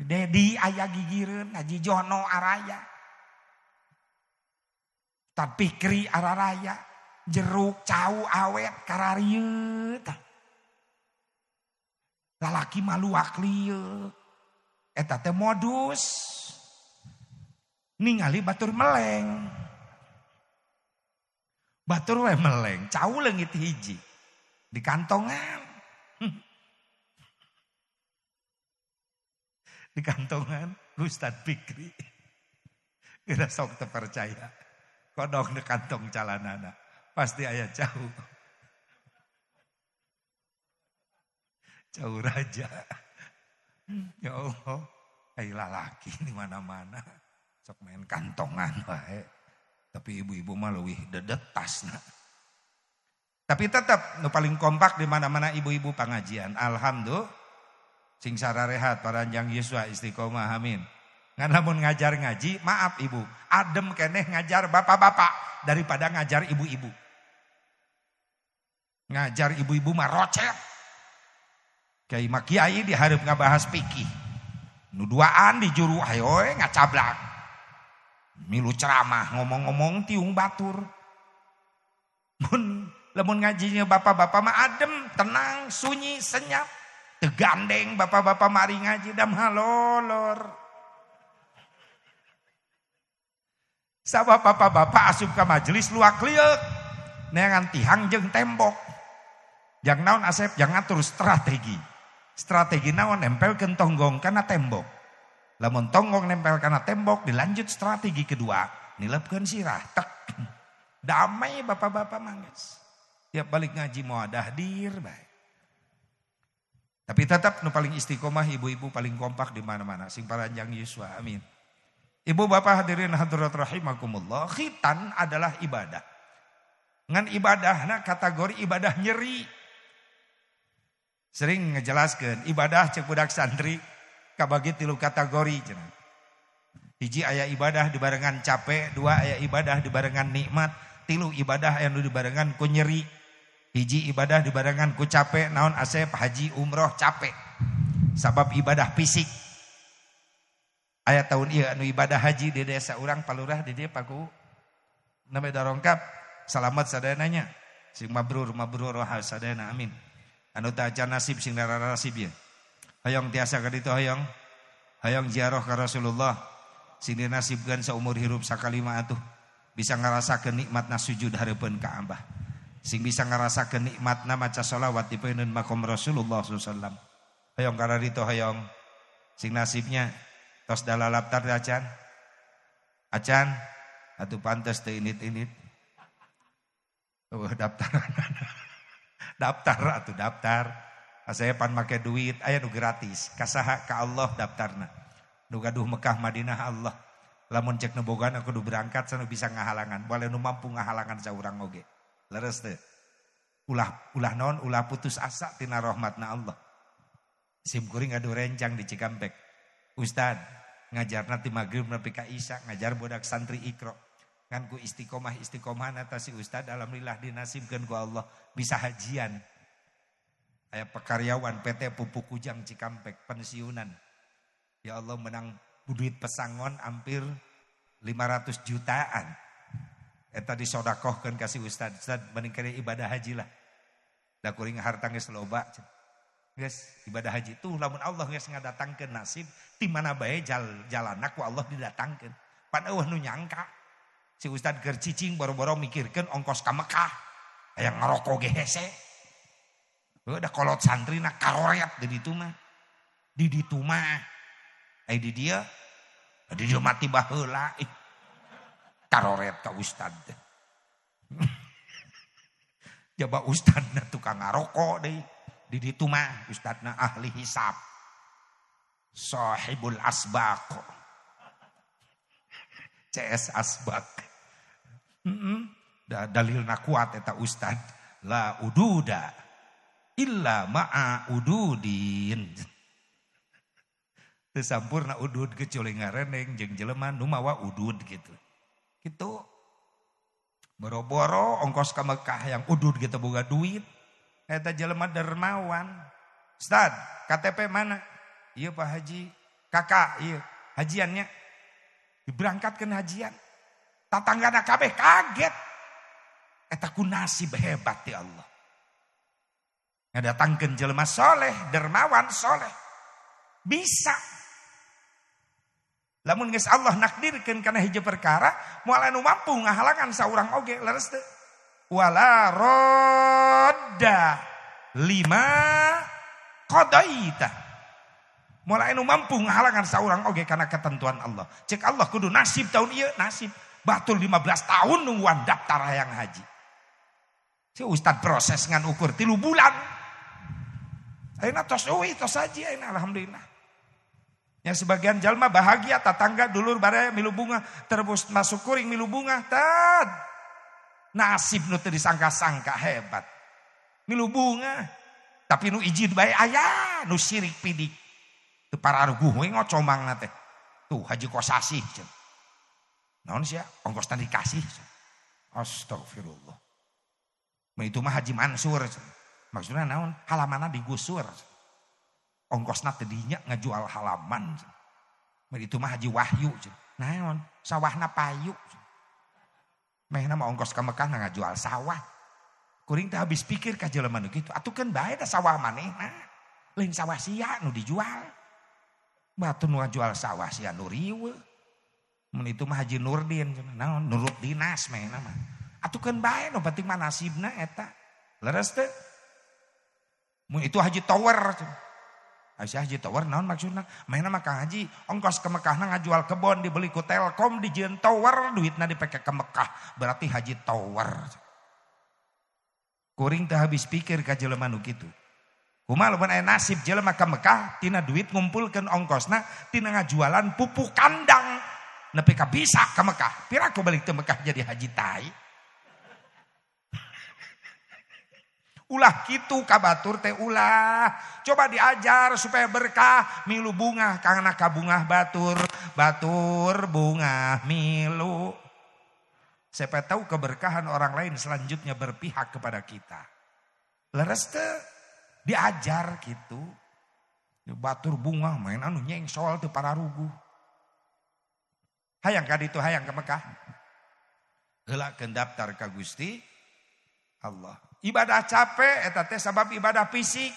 Dedi aya gigireun, Haji Jono araya. Tad Pikri araraya, jeruk cau awet kararieu tah. Lalaki maluak lieu. Eta teh modus. Ningali batur meleng. Batur we meleng, cau leungit hiji. Di kantongan. Di kantongan Ustad Pikri. Geura sok teu percaya. Kodok di kantong calanana. Pasti aya cau. Cau raja. Ya Allah, ai lalaki di mana-mana sok main kantongan wae. Tapi ibu-ibu mah leuwih dedet tasna. Tapi tetap nu paling kompak di mana-mana ibu-ibu pengajian. Alhamdulillah. Sing sararehat paranjang yuswa istiqomah amin. Ngan lamun ngajar ngaji, maaf ibu, adem keneh ngajar bapak-bapak daripada ngajar ibu-ibu. Ngajar ibu-ibu mah rocet. Kiai mah kiai dihareup ngabahas fikih. Nu duaan di juru ayo we ngacablak. Milu ceramah ngomong-ngomong tiung batur. Mun lamun ngajinya bapak-bapak mah adem, tenang, sunyi, senyap. Tegandeng bapak-bapak mari ngaji dam halolor. Sabab bapak-bapak asup ka majelis luak lieuk. Neangan tihang jeung tembok. Jang naon Asep, jang ngatur strategi. Strategi naon nempelkeun tonggong kana tembok. Lamun tonggong nempel kana tembok dilanjut strategi kedua, nilepkeun sirah tek. Damai bapak-bapak mangges. Tiap balik ngaji mau ada hadir bae. Tapi tetap nu paling istiqomah ibu-ibu paling kompak di mana-mana sing paranjang yuswa amin. Ibu bapak hadirin hadirat rahimakumullah, khitan adalah ibadah. Ngan ibadahna kategori ibadah nyeri. Sering ngejelaskeun ibadah cek budak santri kabagi 3 kategori cenah. Hiji aya ibadah dibarengan capek, 2 aya ibadah dibarengan nikmat, 3 ibadah anu dibarengan ku nyeri. Hiji ibadah dibarengan ku capek, naon Asep haji umroh capek. Sabab ibadah fisik. Aya tahun ieu anu ibadah haji di desa urang palurah di dieu paku name darongkap salamet sadayana nya. Sing mabrur mabrur roha sadayana amin. Anu teu acan nasib sing nasib ieu. Hayang tiasa ka ditu hayang. Hayang ziarah ka Rasulullah. Sing dinasibkeun saumur hirup sakali mah atuh bisa ngarasakeun nikmatna sujud hareupeun Ka'bah. Sing bisa ngarasakeun nikmatna maca sholawat di peuneun makom Rasulullah sallallahu alaihi wasallam. Hayang ka ditu hayang. Sing nasibnya tos dalalaptar acan. Acan atuh pantes teu init-init. Oh, daftar. Daftar atuh daftar. Saya pan make duit aya nu gratis. Kasaha ka Allah daftarna. Nu gaduh Mekah Madinah Allah. Lamun cek nu bogaan aku kudu berangkat sanu bisa ngahalangan. Boleh nu mampu ngahalangan saurang oge. Leres teu. Ulah ulah naon ulah putus asa tina rahmatna Allah. Sim kuring gaduh rencang di Cikampek. Ustad ngajarna ti magrib nepi ka isya ngajar budak santri Iqra. Ngan ku istiqomah istiqomah si ustad alhamdulillah dinasibkeun ku Allah bisa hajian. Aya pekaryawan PT Pupuk Kujang Cikampek pensiunan. Ya Allah menang duit pesangon hampir 500 jutaan. Eta disodakohkeun ka si ustad. Ustad mending kene ibadah haji lah. Da kuring harta geus loba. Geus ibadah haji tuh lamun Allah geus ngadatangkeun nasib ti mana bae jalanna ku Allah didatangkeun. Pan eueuh nu nyangka. Si ustad keur cicing boro-boro mikirkeun ongkos ka Mekah. Aya ngaroko ge hese. Heuh da kolot santrina karoret di ditu mah. Di ditu mah. Ai di dieu di dieu mati baheula ih. Karoret ka ustad teh. Jaba ustadna tukang ngaroko deui. Di ditu mah ustadna ahli hisab. Sahibul asbaq. CS Asbak. Dalilna kuat eta ustad. La ududa illa ma'a ududin. Teu sampurna udud kecuali ngareneng jeung jelema nu mawa udud gitu. Gitu. Boro-boro ongkos ka Mekah yang udud gitu boga duit. Eta jelema dermawan. Ustad, KTP mana? Iya Pak Haji. Kakak, iya. Hajiannya. Diberangkatkan hajian. Tatanggana kabeh kaget. Eta ku nasib hebat ya Allah. Ngadatangkeun jelema soleh, dermawan soleh. Bisa. Lamun geus Allah nakdirkeun kana hiji perkara, moal anu mampu ngahalangan saurang oge leres teu. Wala radda lima qadaita. Moal anu mampu ngahalangan saurang oge kana ketentuan Allah. Cek Allah kudu nasib tahun ieu nasib. Batul 15 tahun nungguan daftar hayang haji. Si ustad proses ngan ukur 3 bulan. Ayeuna tos euy tos haji ayeuna alhamdulillah. Ya sebagian jalma bahagia tatangga dulur baraya milu bunga terus masuk kuring milu bunga tad. Nasib nu teu disangka-sangka hebat. Milu bunga tapi nu izin bae aya nu sirik pidik. Teu pararuguh we ngocomangna teh. Tuh haji kosasih cenah. Naon sia ongkosna dikasih. Astagfirullah. Mun itu mah Haji Mansur. Maksudna naon? Halamanna digusur. Ongkosna teh dinya ngajual halaman. Mun itu mah Haji Wahyu. Naon? Sawahna payu. Mehna mah ongkos ka Mekah ngajual sawah. Kuring teh habis pikir ka jelema nu kitu. Atuh keun bae da sawah manehna. Lain sawah sia nu dijual. Batu nu ngajual sawah sia nu riweuh. Mun itu mah Haji Nurdin, naon nurut dinas mehna mah. Atuh keun bae nu penting mah nasibna eta. Leres teu? Mun itu Haji Tower. Aisyah Haji Tower naon maksudna? Mehna mah Kang Haji ongkos ke Mekahna ngajual kebon dibeli ku Telkom dijieun tower duitna dipake ke Mekah. Berarti Haji Tower. Kuring teh habis pikir ka jelema nu kitu. Kumaha lamun aya nasib jelema ka Mekah tina duit ngumpulkeun ongkosna tina ngajualan pupuk kandang. Nepi ka bisa ka Mekah. Piraku balik ke Mekah jadi haji tai. Ulah kitu ka batur teh ulah. Coba diajar supaya berkah milu bungah karena kabungah batur, batur bungah milu. Siapa tahu keberkahan orang lain selanjutnya berpihak kepada kita. Leres teh diajar gitu. Batur bungah main anu nyengsol teu pararuguh. Hayang ka ditu hayang ka Mekah. Heulakeun daftar ka Gusti Allah. Ibadah capek eta teh sabab ibadah fisik.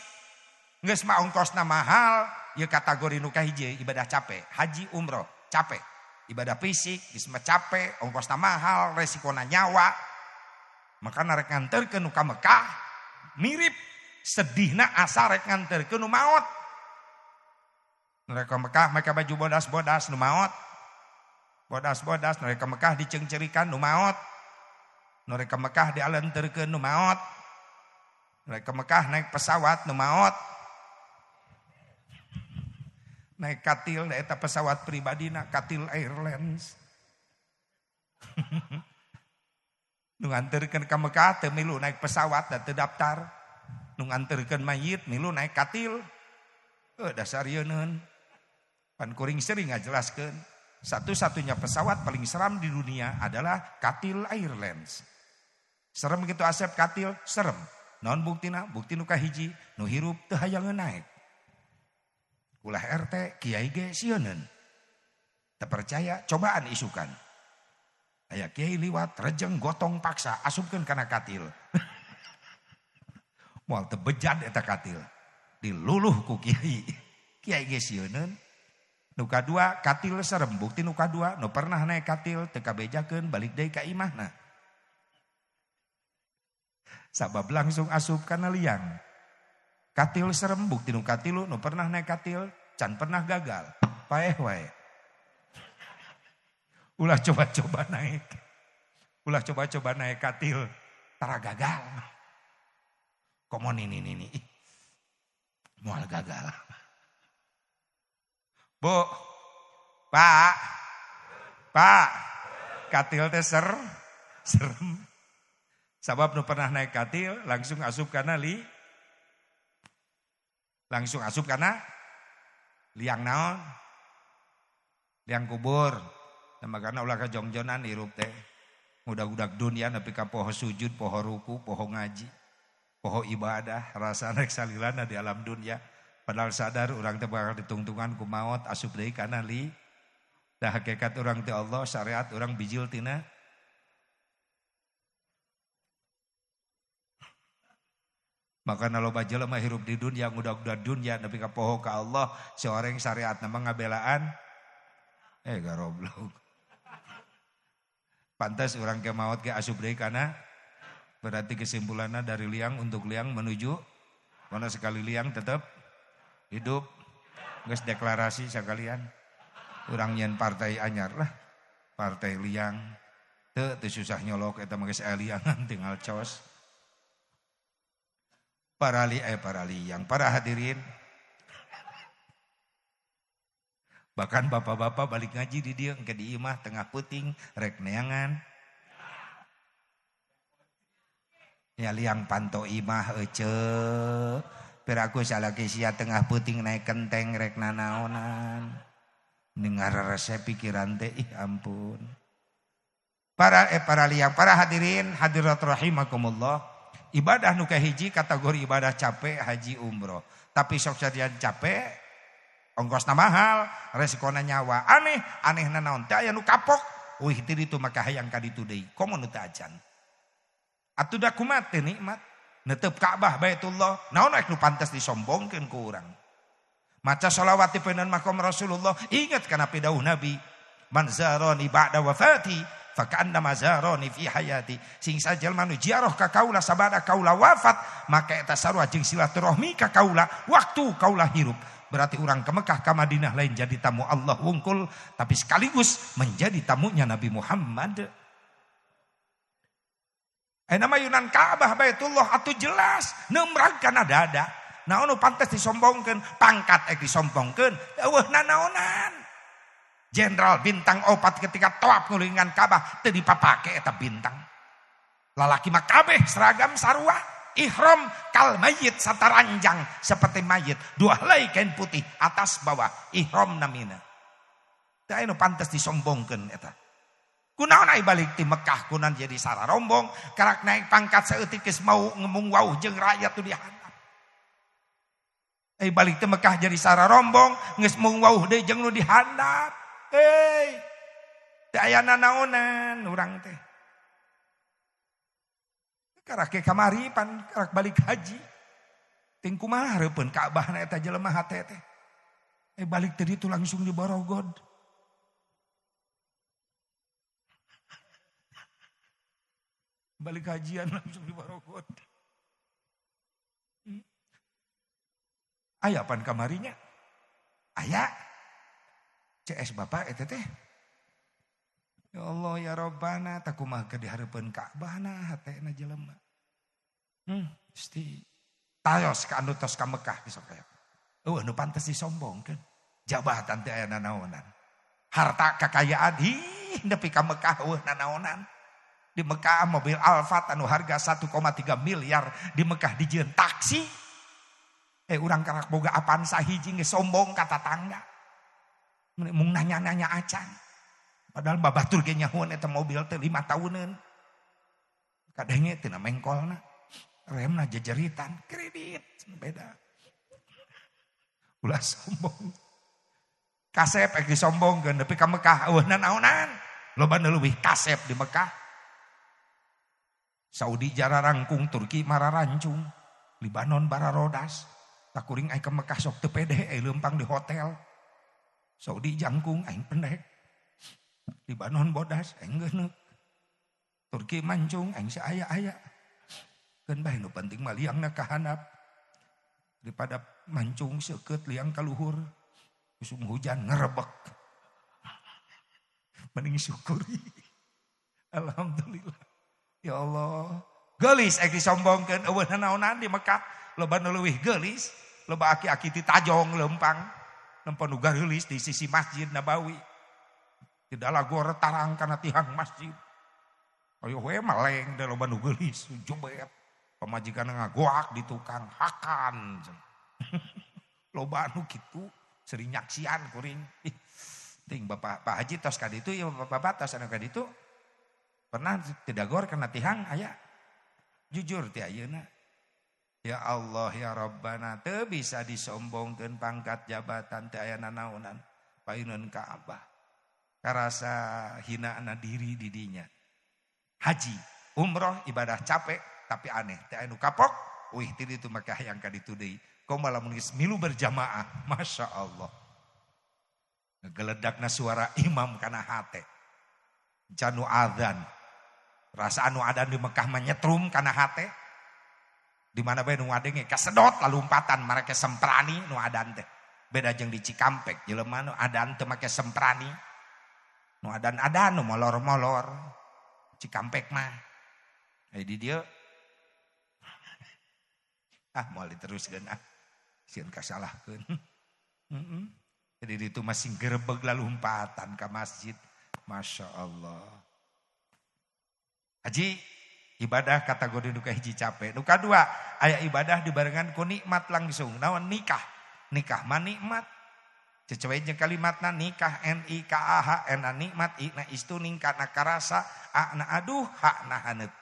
Geus mah ongkosna mahal, ieu kategori nu kahiji ibadah capek, haji umroh capek. Ibadah fisik geus mah capek, ongkosna mahal, resikona nyawa. Maka rek nganterkeun nu ka Mekah mirip sedihna asa rek nganterkeun nu maot. Rek ka Mekah make baju bodas-bodas nu maot. Bodas-bodas nu rek ka Mekah diceungceurikan nu maot. Nu rek ka Mekah dialenterkeun nu maot. Nu rek ka Mekah naik pesawat nu maot. Naik katil da eta pesawat pribadina Katil Airlines. Nu nganterkeun ka Mekah teu milu naik pesawat da teu daftar. Nu nganterkeun mayit milu naik katil. Dasar yeuneun. Pan kuring sering ngajelaskeun. Satu-satunya pesawat paling seram di dunia adalah Katil Airlines. Serem gitu Asep katil, serem. Naon buktina? Bukti nu kahiji, nu hirup teu hayangeun naik. Ulah RT, kiai ge sieuneun. Teu percaya, cobaan isukan. Aya kiai liwat, rejeng gotong paksa, asupkeun kana katil. Moal teu bejad eta katil. Diluluh ku kiai. Kiai ge sieuneun. Nu kadua katil serem, bukti nu kadua nu pernah naik katil teu kabejakeun balik deui ka imahna. Sabab langsung asup kana liang. Katil serem, bukti nu katilu nu pernah naik katil can pernah gagal. Paeh wae. Ulah coba-coba naik. Ulah coba-coba naik katil tara gagal. Komo nini nini. Moal gagal. Bu, Pak, Pak, katil teh serem. Sabab nu pernah naik katil langsung asup kana langsung asup kana liang naon? Liang kubur. Nah, makana ulah kajongjonan hirup teh. Udag-udag dunia nepi ka poho sujud, poho ruku, poho ngaji, poho ibadah, rasa rek salilana di alam dunia. Padahal sadar urang teh bakal ditungtungan ku maot asup deui kana li. Dah hakikat urang teh Allah, syariat urang bijil tina. Makana loba jelema hirup di dunia ngudag-udag dunia nepi ka poho ka Allah, seorang syariat na mah ngabelaan garoblok. Pantas urang ke maot ge asup deui kana berarti kesimpulanna dari liang untuk liang menuju mana sekali liang tetap hidup. Geus deklarasi sekalian. Urang nyen partai anyar lah. Partai liang. Teu teu susah nyolok eta mah geus aya liangan tinggal cos. Para liang, para hadirin. Bahkan bapak-bapak balik ngaji di dieu engke di imah tengah peuting rek neangan. Ya liang panto imah ece. Piraku salaki sia tengah peuting naik kenteng rek nanaonan. Dengar resep pikiran teh ih ampun. Para liang, para hadirin hadirat rahimakumullah. Ibadah nu kahiji kategori ibadah capek haji umroh. Tapi sok sadian capek ongkosna mahal, resikona nyawa. Aneh, anehna naon teh aya nu kapok. Wih ti ditu maka hayang ka ditu deui. Komo nu teu acan. Atuh da kumaha teh nikmat. Netep Ka'bah Baitullah, naon rek nu pantes disombongkeun ku urang. Maca sholawat di peunan makom Rasulullah, ingat kana pidauh Nabi, man zarani ba'da wafati faka'annama zarani fi hayati. Sing sajelma nu ziarah ka kaula sabada kaula wafat, maka eta sarua jeung silaturahmi ka kaula waktu kaula hirup. Berarti orang ke Mekah ke Madinah lain jadi tamu Allah wungkul, tapi sekaligus menjadi tamunya Nabi Muhammad. Nama Yunan Ka'bah Baitullah atuh jelas neumrag kana dada. Naon nu pantes disombongkeun, pangkat ek disombongkeun, eueuh nanaonan. Jenderal bintang 4 ketika tawaf ngulingan Ka'bah teu dipapake eta bintang. Lalaki mah kabeh seragam sarua, ihram kal mayit sataranjang seperti mayit, dua helai kain putih atas bawah ihram namina. Teu aya nu pantes disombongkeun eta. Kunaon ai balik ti Mekah kunan jadi sararombong, karak naik pangkat saeutik geus mau ngemung wauh jeung rakyat tu dihandap. Ai balik ti Mekah jadi sararombong, geus mung wauh deui jeung nu dihandap. Hei, teu aya nanaonan urang teh. Karak ke kamari pan karak balik haji. Ting kumaha hareupeun Ka'bah na eta jelema hate teh. Balik teh ditu langsung diborogod. Balik hajian langsung diborogod. Aya pan kamarinya? Aya. CS bapak eta teh. Ya Allah ya Rabbana takumaha keur dihareupeun Ka'bah na hatena jelema. Pasti tayos ka anu tos ka Mekah besok aya. Eueuh nu pantes disombongkeun. Jabatan teh aya nanaonan. Harta kakayaan hi nepi ka Mekah eueuh nanaonan. Di Mekah mobil Alphard anu harga 1,3 miliar di Mekah dijieun taksi. Urang karak boga Avanza hiji geus sombong ka tatangga. Mung nanya-nanya acan. Padahal babatur ge nyahoan eta mobil teh 5 tahuneun. Kadenge tina mengkolna. Remna jejeritan, kredit beda. Ulah sombong. Kasep ek disombongkeun nepi ka Mekah eueuh nanaonan. Loba nu leuwih kasep di Mekah. Saudi jararangkung, Turki mararancung, Libanon bararodas. Takuring aing ke Mekah sok teu pede leumpang di hotel. Saudi jangkung aing pendek. Libanon bodas aing geuneuk. Turki mancung aing saaya-aya. Keun bae nu penting mah liangna ka handap. Daripada mancung seukeut liang ka luhur. Usum hujan ngerebek. Mending syukuri. Alhamdulillah. Ya Allah. Geulis ek disombongkeun eueuh nanaonan di Mekah. Loba nu leuwih geulis, loba aki-aki ti tajong leumpang. Nempo nu gareulis di sisi Masjid Nabawi. Tidak gor tarang kana tihang masjid. Ayo we maleng da loba nu geulis jobet. Pamajikan ngagoak di tukang hakan. Loba anu kitu sering nyaksian kuring. Ih, ting Bapak Pak Haji tos ka ditu ya Bapak tos anu ka ditu. Pernah tidak gor kana tihang aya. Jujur ti ayeuna. Ya Allah ya Rabbana teu bisa disombongkeun pangkat jabatan teu aya nanaonan payuneun ka Abah. Karasa hinaana diri di dinya. Haji, umroh ibadah capek tapi aneh teu aya nu kapok, wih ti ditu make hayang ka ditu deui. Komo lamun geus milu berjamaah, Masya Allah. Ngegeledakna suara imam kana hate. Janu adzan. Rasa anu adan di Mekah mah nyetrum kana hate. Di mana bae nu ngadenge kasedot lalumpatan marake semprani nu adan teh. Beda jeung di Cikampek jelema nu adan teu make semprani. Nu adan-adan nu molor-molor. Cikampek mah. Aya di dieu. Ah moal diteruskeun ah. Sieun kasalahkeun. Jadi ditu masih gerebeg lalumpatan ka masjid. Masya Allah. Haji ibadah kategori nu kahiji capek. Nu kadua aya ibadah dibarengan ku nikmat langsung. Naon nikah? Nikah mah nikmat. Cecewe jeung kalimatna nikah N I K A H N nikmat I na istuning kana karasa A na aduh H na haneut.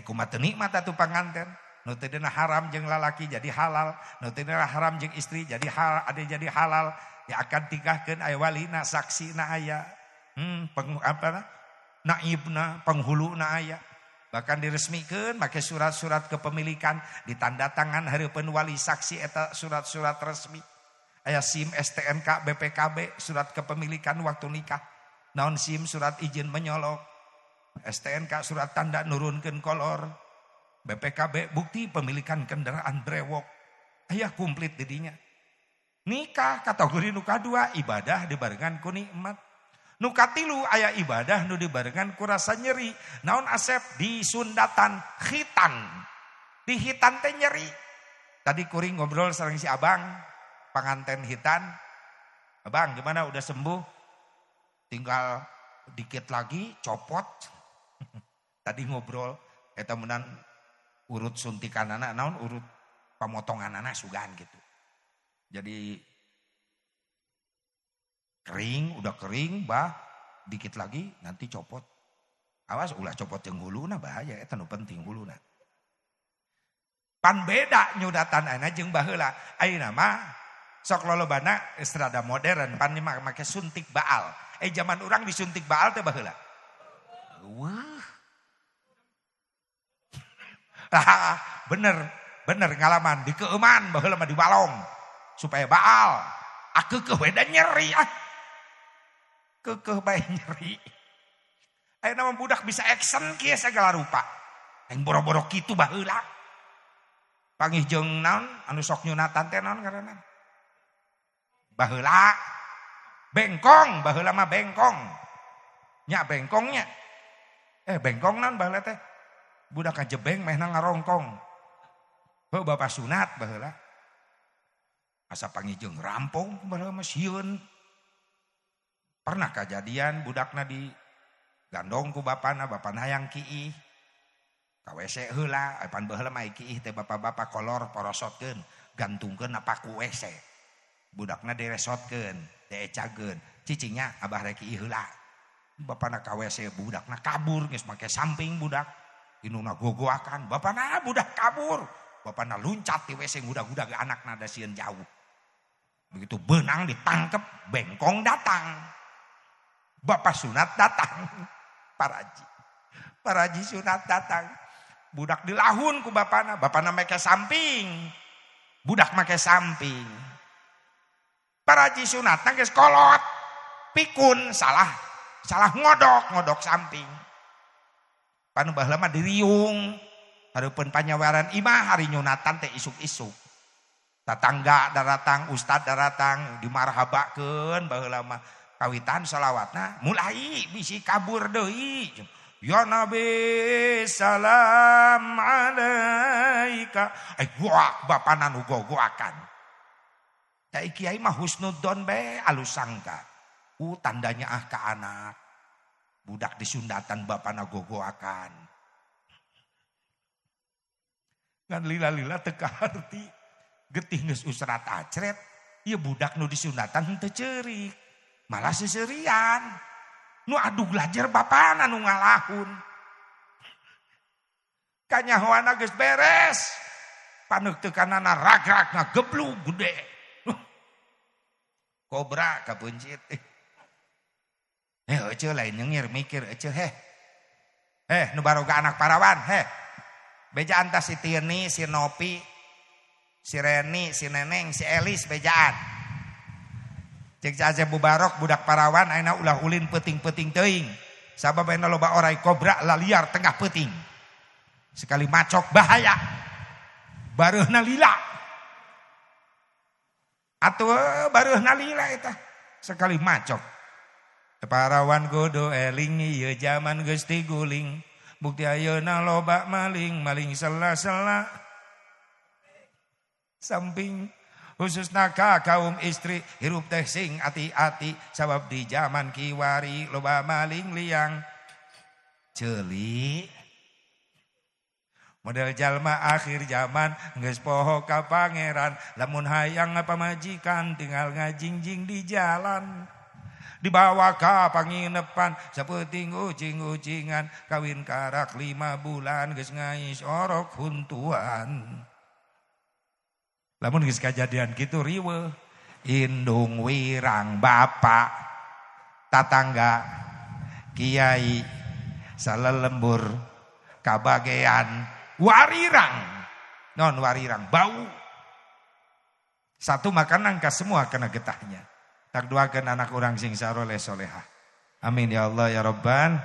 Kumaha teu nikmat atuh panganten? Nu teu dina haram jeung lalaki jadi halal, nu teu dina haram jeung istri jadi halal, ade jadi halal. Ya akan tikahkeun aya walina, saksina aya. Naibna, penghuluna aya. Bahkan diresmikeun make surat-surat kepemilikan, ditanda tangan hareupeun wali saksi eta surat-surat resmi. Aya SIM, STNK, BPKB, surat kepemilikan waktu nikah. Naon SIM surat izin menyolok. STNK surat tanda nurunkeun kolor. BPKB bukti pemilikan kendaraan brewok. Aya komplit didinya. Nikah kategori nu kadua ibadah dibarengan ku nikmat. Nu katilu aya ibadah nu dibarengan ku rasa nyeri. Naon asep disundatan khitan. Di khitan teh nyeri. Tadi kuring ngobrol sareng si abang panganten khitan. Abang gimana udah sembuh? Tinggal dikit lagi copot. Tadi ngobrol eta meunang urut suntikanana naon urut pamotonganana sugan gitu. Jadi kering, udah kering, bah, dikit lagi nanti copot. Awas ulah copot jeung huluna bahaya eta nu penting huluna. Pan beda nyudatan ayeuna jeung baheula. Ayeuna mah sok lolobana geus rada modern pan mah make suntik baal. Zaman urang disuntik baal teh baheula. Wah. Bener, bener ngalaman di keuman baheula mah dibalong supaya baal. Akeukeun we da nyeri ah. Kekeh bae nyeri. Ayeuna mah budak bisa action kieu sagala rupa. Aing boro-boro kitu baheula. Pangih jeung naon anu sok nyunatan teh naon ngaranna? Baheula bengkong, baheula mah bengkong. Nya bengkongnya. Bengkong naon baheula teh? Budak kajebeng mehna ngarongkong. Heuh bapak sunat baheula. Asa pangih jeung rampung baheula mah sieun. Pernah kejadian budakna di gandong ku bapana, bapana hayang kiih. Ka WC heula, pan baheula mah kiih teh bapak-bapak kolor porosotkeun, gantungkeun apa ku WC. Budakna diresotkeun, diecageun. Cicingnya abah rek kiih heula. Bapana ka WC budakna kabur geus make samping budak. Indungna gogoakan, bapana budak kabur. Bapana luncat di WC ngudag-ngudag anakna da sieun jauh. Begitu benang ditangkep, bengkong datang. Bapak sunat datang. Paraji. Paraji sunat datang. Budak dilahun ku bapana, bapana make samping. Budak make samping. Paraji sunat geus kolot. Pikun salah, salah ngodok, ngodok samping. Panu baheula mah diriung. Hareupeun panyawaran imah hari nyunatan teh isuk-isuk. Tatangga daratang, ustad daratang, dimarhabakeun baheula mah. Kawitan salawatna mulai bisi kabur deui. Ya Nabi salam alaika. Ai goak bapana nu gogoakan. Cai kiai mah husnudzon bae alus sangka. Tandanya ah ka anak. Budak disundatan bapana gogoakan. Ngan lila-lila teu kaharti. Getih geus usrat acret, ieu budak nu disundatan henteu ceurik. Malah seserian. Nu adug lajer bapana nu ngalahun. Kanyahoana geus beres. Paneuk-teukanana ragrag ngageblug gede. Kobra kapuncit. Ece lain nyengir mikir ece heh. Nu baroga anak parawan heh. Bejaan tas si Tini, si Nopi, si Reni, si Neneng, si Elis bejaan. Cek Asep Mubarok budak parawan ayeuna ulah ulin peuting-peuting teuing. Sabab ayeuna loba orai kobra laliar tengah peuting. Sekali macok bahaya. Bareuhna lila. Atuh bareuhna lila eta. Sekali macok. Parawan kudu eling ieu jaman geus tiguling. Bukti ayeuna loba maling, maling sela-sela. Samping khususna ka kaum istri hirup teh sing ati-ati sabab di jaman kiwari loba maling liang. Ceuli model jalma akhir zaman geus poho ka pangeran lamun hayang pamajikan tinggal ngajingjing di jalan. Dibawa ka panginepan sapeuting ucing-ucingan kawin karak 5 bulan geus ngais orok huntuan. Lamun geus kajadian kitu riweuh indung wirang bapak tatangga kiai salelembur kabagean warirang non warirang bau satu makan nangka semua kena getahnya. Tak doakan anak orang sing saroleh solehah. Amin ya Allah ya Rabbal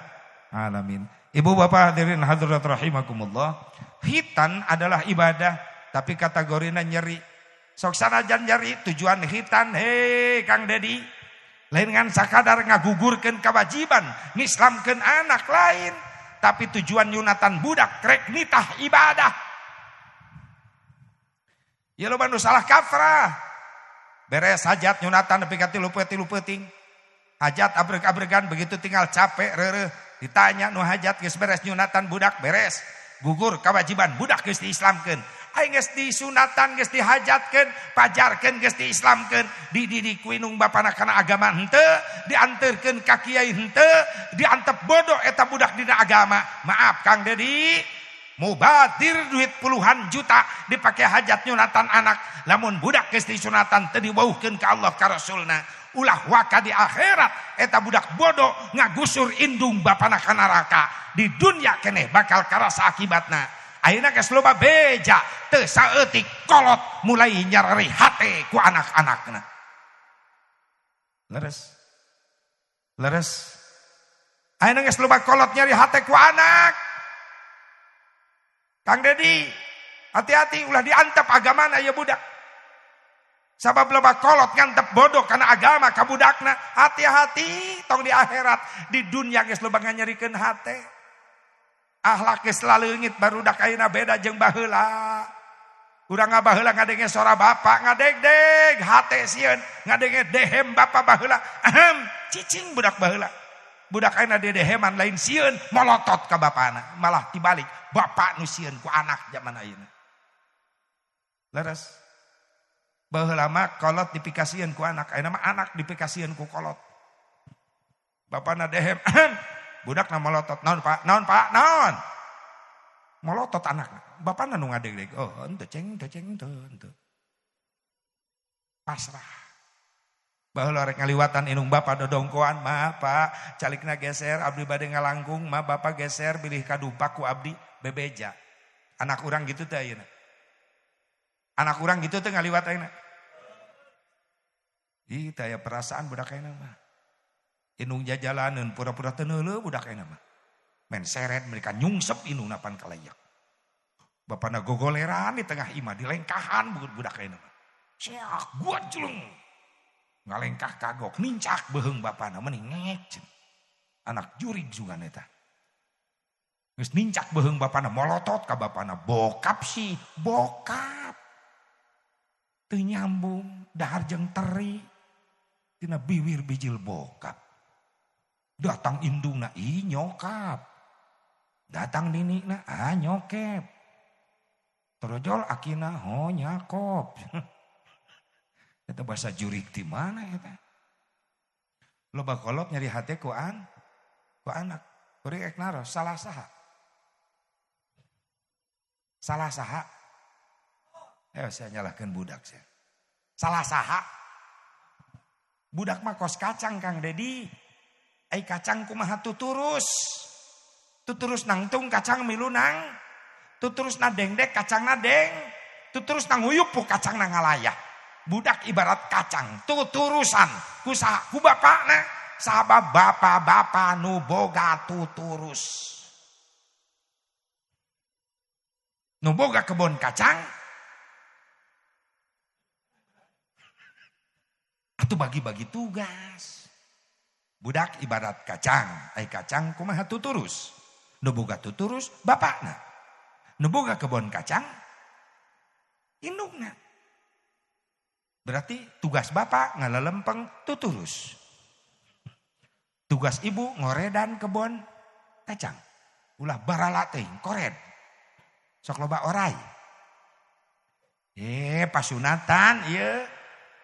alamin. Ibu bapak hadirin hadirat rahimakumullah. Khitan adalah ibadah tapi kategorina nyeri. Sok sanajan nyeri tujuan khitan hei Kang Dedi. Lain ngan sakadar ngagugurkeun kewajiban ngislamkeun anak lain, tapi tujuan nyunatan budak rek nitah ibadah. Ya loba nu salah kaprah. Beres hajat nyunatan nepi ka 3 peuting. Hajat abreg-abregan begitu tinggal capek reureuh ditanya nu hajat geus beres nyunatan budak beres. Gugur kewajiban budak geus diislamkeun. Aing geus disunatan geus dihajatkeun, pajarkeun geus diislamkeun, dididik ku indung bapana kana agama henteu, dianterkeun ka kiai henteu, diantep bodoh eta budak dina agama. Maaf Kang Dedi, mubadir duit puluhan juta dipakai hajat nyunatan anak, lamun budak geus disunatan teu diwauhkeun ka Allah ka Rasulna, ulah waka di akhirat eta budak bodoh ngagusur indung bapana ka neraka, di dunya keneh bakal karasa akibatna. Ayeuna geus loba beja teu saeutik kolot mulai nyareri hate ku anak-anakna. Leres. Leres. Ayeuna geus loba kolot nyari hate ku anak. Kang Dedi, hati-hati ulah diantep agamana ya budak. Sabab loba kolot ngantep bodoh karena agama ka budakna. Hati-hati tong di akhirat, di dunia geus loba nganyerikeun hate. Akhlak geus laleungit barudak ayeuna beda jeung baheula. Urang baheula ngadenge sora bapak ngadegdeg hate sieun, ngadenge dehem bapak baheula. Ahem, cicing budak baheula. Budak ayeuna dedeheman lain sieun molotot ka bapana, malah dibalik bapak nu sieun ku anak zaman ayeuna. Leres. Baheula mah kolot dipikasieun ku anak, ayeuna mah anak dipikasieun ku kolot. Bapana dehem, budakna molotot, naon Pak? Naon Pak? Naon? Molotot anakna. Bapana nu ngadegdeg, oh henteu ceng, teu ceng, teu henteu. Pasrah. Baheula rek ngaliwatan indung bapa dodongkoan, ma Pak, calikna geser, abdi bade ngalangkung, ma bapa geser bilih kadupak ku abdi bebeja. Anak urang gitu teh ayeuna. Anak urang gitu teh ngaliwat ayeuna. Ih, teh aya perasaan budak ayeuna mah. Indung jajalaneun pura-pura teu neuleuh budak ayeuna mah. Men seret mereka nyungsep indungna pan kalayak. Bapana gogoleran di tengah imah dilengkahan budak ayeuna mah. Siak gua jeleng. Ngalengkah kagok nincak beheung bapana meni ngek. Anak jurig sugan eta. Geus nincak beheung bapana molotot ka bapana, bokap sih, bokap. Teu nyambung dahar jeung teri tina biwir bijil bokap. Datang indungna ih nyokap. Datang ninikna ah nyokep. Torojol akina ho nyakop. Eta bahasa jurik di mana eta? Loba kolot nyeri hate ku an, ku anak. Kuring ek naros salah saha. Salah saha. Ayo saya nyalahkeun budak saya. Salah saha. Budak mah kos kacang Kang Dedi. Ai kacang kumaha tuturus. Tuturus nangtung kacang milu nang. Tuturus na dengdek kacang na deng. Tuturus nang huyup kacang na ngalayah. Budak ibarat kacang tuturusan ku saha ku bapakna. Sabab bapa-bapa nu boga tuturus. Nu boga kebon kacang. Atuh bagi-bagi tugas. Budak ibarat kacang, ai kacang kumaha tuturus. Nu boga tuturus bapakna. Nu boga kebon kacang indungna. Berarti tugas bapak ngalalempeng tuturus. Tugas ibu ngoredan kebon kacang. Ulah barala teuing kored. Sok loba orai. Pasunatan ieu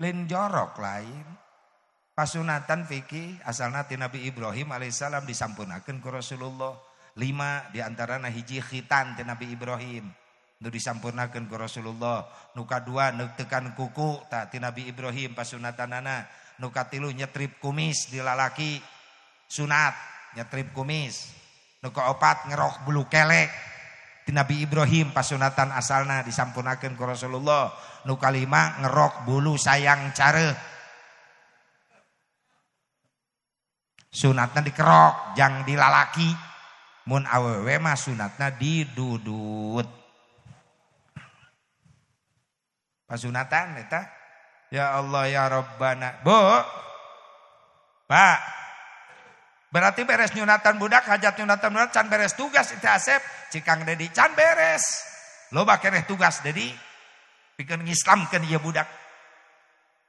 lain jorok lain. Pasunatan fikih asalna ti Nabi Ibrahim alaihissalam disampurnakeun ku Rasulullah. 5 di antarana hiji khitan ti Nabi Ibrahim nu disampurnakeun ku Rasulullah. Nu kadua neuktekan kuku ta ti Nabi Ibrahim pasunatanana. Nu katilu nyetrip kumis di lalaki sunat nyetrip kumis. Nu kaopat ngerok bulu kelek ti Nabi Ibrahim pasunatan asalna disampurnakeun ku Rasulullah. Nu kalima ngerok bulu sayang care. Sunatna dikerok jang dilalaki. Mun awewe mah sunatna didudut. Pasunatan eta ya Allah ya Rabbana. Bu. Pak. Berarti beres nyunatan budak, hajat nyunatan budak can beres tugas itu Asep, Cikang Dedi can beres. Loba keneh tugas Dedi. Pikeun ngislamkeun ieu budak.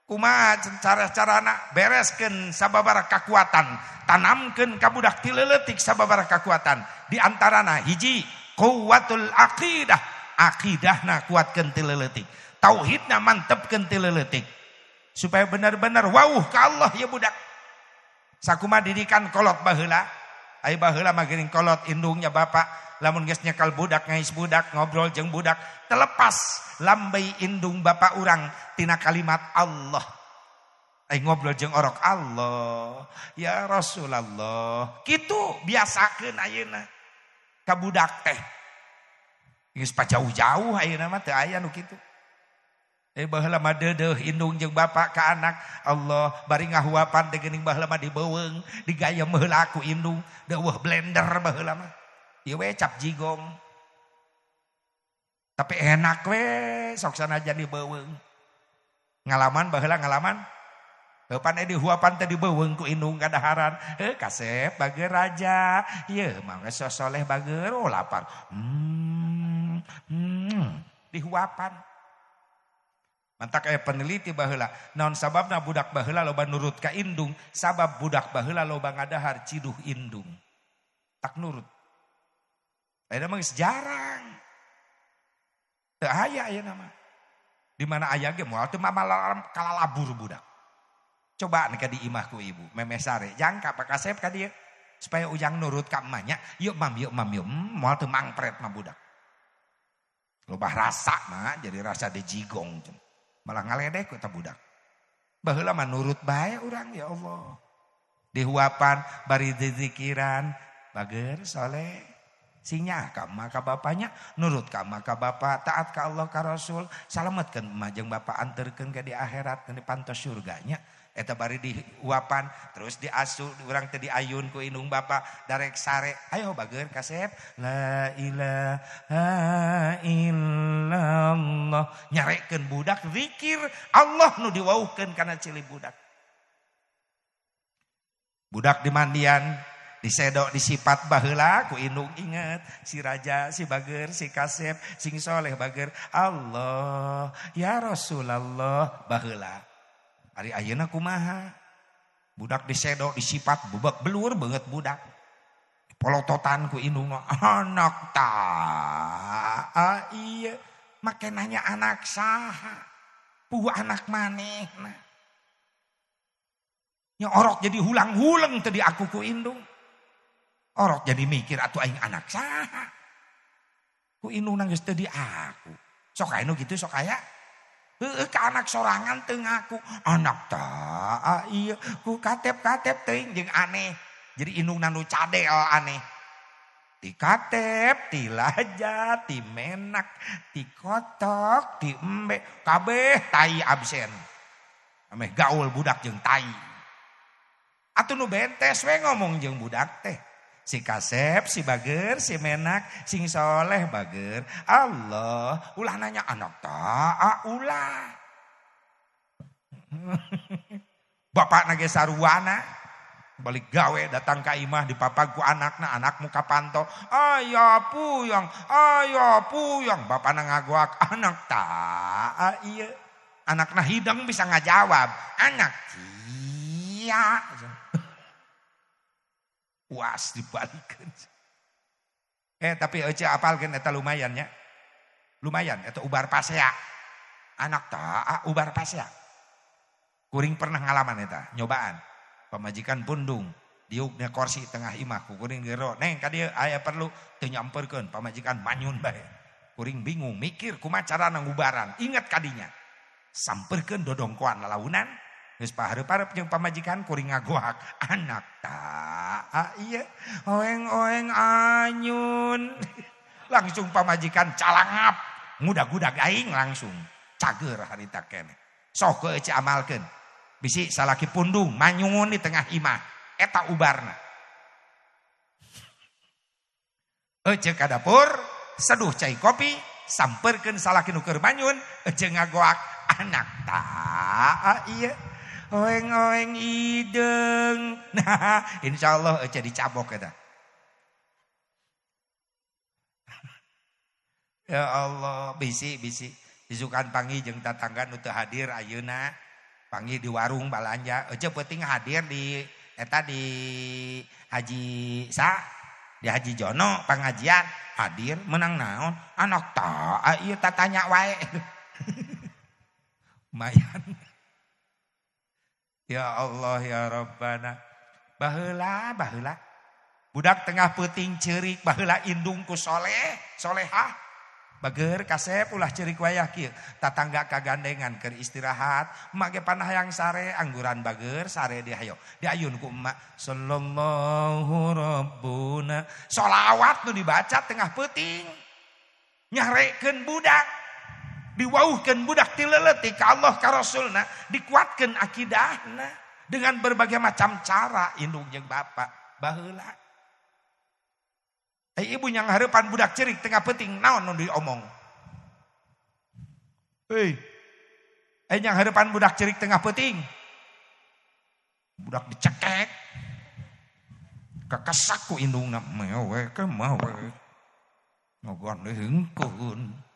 Kumaha cara-carana bereskeun sababaraha kakuatan, tanamkeun ka budak ti leuletik sababaraha kakuatan. Di antarana hiji quwwatul aqidah, aqidahna kuatkeun ti leuletik. Tauhidna mantepkeun ti leuletik. Supaya benar-benar wauh ka Allah ya budak. Sakumaha didikan kolot baheula, ai baheula mah geuning kolot indungnya bapak, lamun geus nyekal budak ngais budak ngobrol jeung budak telepas lambai indung bapak urang tina kalimat Allah. Ai ngobrol jeung orok Allah, ya Rasulullah. Kitu biasakeun ayeuna ka budak teh. Geus pajauh-jauh ayeuna mah teu aya nu kitu. Baheula mah deudeuh indung jeung bapak ka anak Allah bari ngahuapan teh geuning baheula mah dibeuweung digayem heula ku indung deueuh blender baheula mah ieu we cap jigong tapi enak we sok sanajan dibeuweung ngalaman baheula ngalaman heupan dihuapan teh dibeuweung ku indung kadaharan heuh kasep bager raja ieu mah geus soleh bager oh lapar dihuapan. Mantak aya peneliti baheula, naon sababna budak baheula loba nurut ka indung, sabab budak baheula loba ngadahar ciduh indung. Tak nurut. Ayeuna mah geus jarang. Teu aya ayeuna mah. Di mana aya ge moal teu mamalam kalalabur budak. Coba ka di imah ku ibu, memeh sare, jangka Pak Kasep ka dieu supaya ujang nurut ka emaknya, yuk mam yuk mam yuk, moal teu mangpret mah budak. Loba rasa mah jadi rasa dijigong. Malah ngaledek ku eta budak. Baheula mah nurut bae urang ya Allah. Dihuapan bari dizikiran, bager soleh. Sinyah ka emak ka bapanya, nurut ka emak ka bapa, taat ka Allah ka Rasul, salametkeun emak jeung bapa anterkeun ka di akhirat di pantos surganya. Eta bari dihuapan terus diasu urang teh diayun ku indung bapa darek sare. Ayo bager kasep la ilaha illallah. Nyarekeun budak zikir Allah nu diwauhkeun kana cili budak. Budak dimandian Disedok disipat baheula ku indung inget si raja, si bager, si kasep, sing soleh bager. Allah, ya Rasulullah baheula. Ari ayeuna kumaha? Budak disedok disipat bebek belur banget budak. Polototan ku indung anak ta iya make nanya anak saha? Puguh anak manehna. Nya orok jadi hulang-huleng teu diaku ku indung. Orok jadi mikir atuh aing anak saha. Ku indung geus teu diaku. Sok aya nu kitu sok aya. Heueuh ka anak sorangan teu ngaku. Anak ta ieu ku katep-katep teuing jeung aneh. Jadi indungna nu cadel aneh. Ti katep, ti laja, ti menak, ti kotok, ti embe, kabeh tai absen. Ameh gaul budak jeung tai. Atuh nu bentes we ngomong jeung budak teh. Si kasep, si bager, si menak, sing soleh bager. Allah, ulah nanya anak ta, ulah. Bapak nage saruana, balik gawe datang ka imah dipapag ku anakna, anakmu kapanto. Aya puyang, aya puyang. Bapakna ngagoak anak ta, iya. Anakna hidang bisa ngajawab, anak iya. Puas dibalikeun. Tapi euceu apalkeun eta lumayan nya. Lumayan eta ubar pasea. Anak ta ubar pasea. Kuring pernah ngalaman eta, nyobaan. Pamajikan pundung, diukna kursi tengah imah ku kuring gero. Neng ka dieu aya perlu teu nyamperkeun, pamajikan manyun bae. Kuring bingung mikir kumaha carana ngubaran. Ingat kadinya. Samperkeun dodongkoan lalaunan. Geus pahareup-hareup jeung pamajikan kuring ngagoak anak ta ieu oeng-oeng anyun. Langsung pamajikan calangap ngudag-gudag aing langsung cager harita keneh. Sok ke ece amalkeun. Bisi salaki pundung manyungun di tengah imah eta ubarna. Ece ka dapur seduh cai kopi samperkeun salaki nu keur manyun ece ngagoak anak ta ieu oeng-oeng ideng. Nah, insyaallah ece dicabok eta. Ya Allah, bisi-bisi isukan panggih jeung tatangga nu teu hadir ayeuna, panggih di warung balanja, ece peuting hadir di eta di Haji Sa, di Haji Jono pangajian, hadir menang naon? Anak ta ieu tatanya wae. Lumayan. Ya Allah ya Rabbana. Baheula baheula. Budak tengah peuting ceurik baheula indung ku soleh, solehah. Bager kasep ulah ceurik wayah kieu. Tatangga kagandengan keur istirahat, emak ge panahayang sare angguran bager sare dihayo. Diayun ku emak sallallahu rabbuna. Solawat nu dibaca tengah peuting. Nyarekeun budak. Diwauhkeun budak ti leuletik ka Allah ka Rasulna, dikuatkeun akidahna dengan berbagai macam cara indung jeung bapak baheula. Ibu yang hareupan budak cerik tengah peuting naon nu diomong? Hei. Yang hareupan budak cerik tengah peuting. Budak dicekek. Kakesak ku indungna mewe ke mawe. Ngogon hengkeun.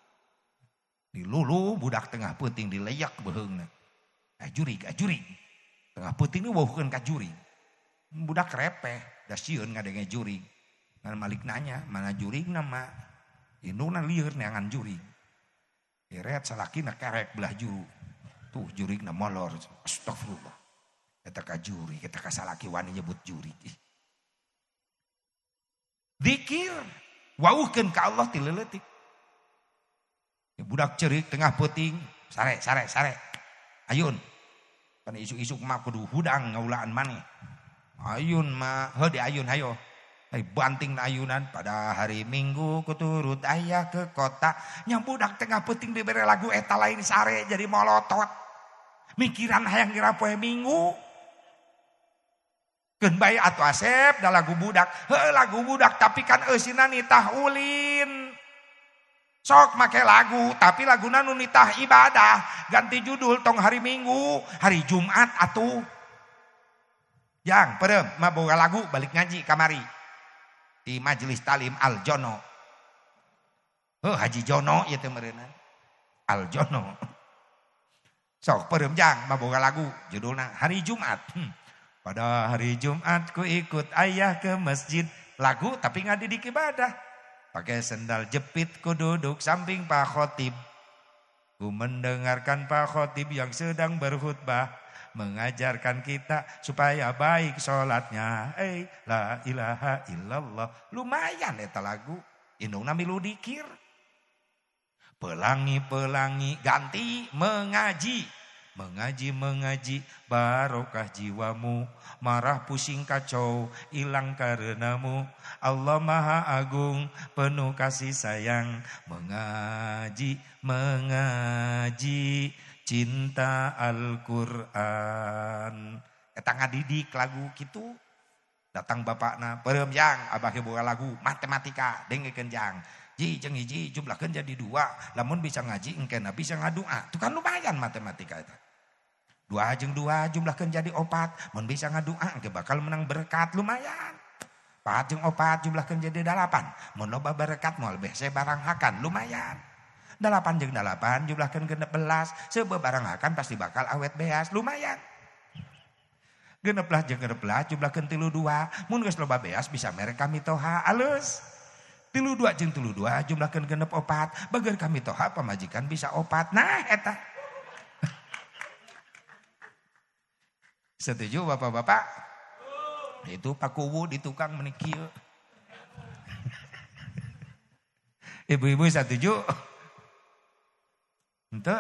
Dilulu budak tengah peuting dileyak beuheungna. Jurig, jurig. Tengah peuting nu wauhkeun ka jurig. Budak repeh, da sieun ngadenge jurig. Ngan malik nanya, mana jurigna mak? Indungna lieur neangan jurig. Eret salakina kerek belah juru. Tuh jurigna molor. Astagfirullah. Eta ka jurig, eta ka salaki wani nyebut jurig. Zikir, wauhkeun ka Allah ti leuletik. Budak cerik tengah peuting, sare sare sare. Ayun. Pan isuk-isuk mah kudu hudang ngaulaan maneh. Ayun mah, heuh di ayun hayo. Ai banting na ayunan pada hari Minggu kuturut ayah ke kota. Nya budak tengah peuting dibere lagu eta lain sare jadi molotot. Mikiran hayang ngira poe Minggu. Keun bae atuh Asep da lagu budak. Heuh lagu budak tapi kan eusina nitah ulin. Sok make lagu tapi laguna nu nitah ibadah. Ganti judul tong hari Minggu, hari Jumat atuh. Jang perem mah boga lagu balik ngaji kamari. Di majelis talim Al Jono. Heuh Haji Jono ieu teh meureunna. Al Jono. Sok perem jang mah boga lagu judulna Hari Jumat. Pada hari Jumat ku ikut ayah ke masjid. Lagu tapi ngadidik ibadah. Pakai sendal jepit ku duduk samping Pak Khotib. Ku mendengarkan Pak Khotib yang sedang berkhutbah, mengajarkan kita supaya baik sholatnya. La ilaha illallah. Lumayan eta lagu. Indungna milu dikir. Pelangi-pelangi ganti mengaji. Mengaji, mengaji, barokah jiwamu. Marah pusing kacau, hilang karenamu. Allah Maha Agung, penuh kasih sayang. Mengaji, mengaji, cinta Al-Quran. Eta ngadidik lagu kitu. Datang bapakna, perem jang, abah boga lagu matematika, dengekeun jang. Ji jeung hiji jumlahkeun jadi 2. Lamun bisa ngaji engkena bisa ngadua. Itu kan lumayan matematika eta. 2 jeung 2 jumlahkeun jadi 4. Mun bisa ngadua engke bakal menang berkat lumayan. 4 jeung 4 jumlahkeun jadi 8. Mun loba berkat moal bese barang hakan lumayan. 8 jeung 8 jumlahkeun 16. Seubeuh barang hakan pasti bakal awet beas lumayan. 16 jeung 16 jumlahkeun 32. Mun geus loba beas bisa mere kami toha alus. 32 jeung 32 jumlahkeun 64. Bager kami toha pamajikan bisa 4. Nah eta. Setuju bapak-bapak? Itu Pak Kuwu di tukang menikil. Ibu-ibu setuju? Henteu?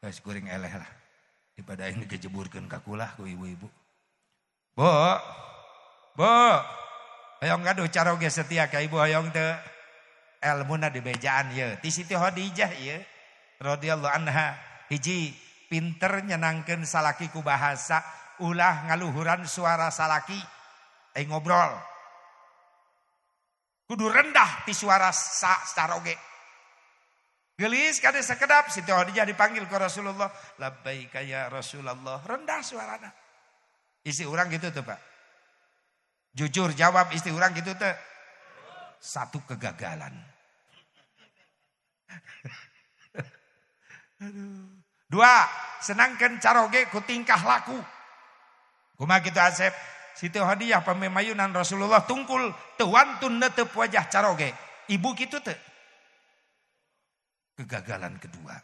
Geus kuring eleh lah. Daripada ini kejeburkeun ka kulah ku ibu-ibu. Bu. Bu. Hoyong gaduh caroge setia ka ibu hoyong teu? Elmuna dibejaan ieu. Ti Siti Khadijah ieu radhiyallahu anha. Hiji pinter nyenangkeun salaki ku bahasa, ulah ngaluhuran suara salaki ngobrol. Kudu rendah ti suara saroge. Gelis kade sekedap Siti Khadijah dipanggil ke Rasulullah, labbaika ya Rasulullah, rendah suarana. Istri urang gitu tuh Pak. Jujur jawab istri urang gitu tuh. Satu kegagalan. Aduh. 2, senangkan caroge ku tingkah laku. Kumaha kitu Asep? Siti Khadijah pamimayunan Rasulullah tungkul teu wantun neuteup wajah caroge. Ibu kitu teu? Kegagalan kedua.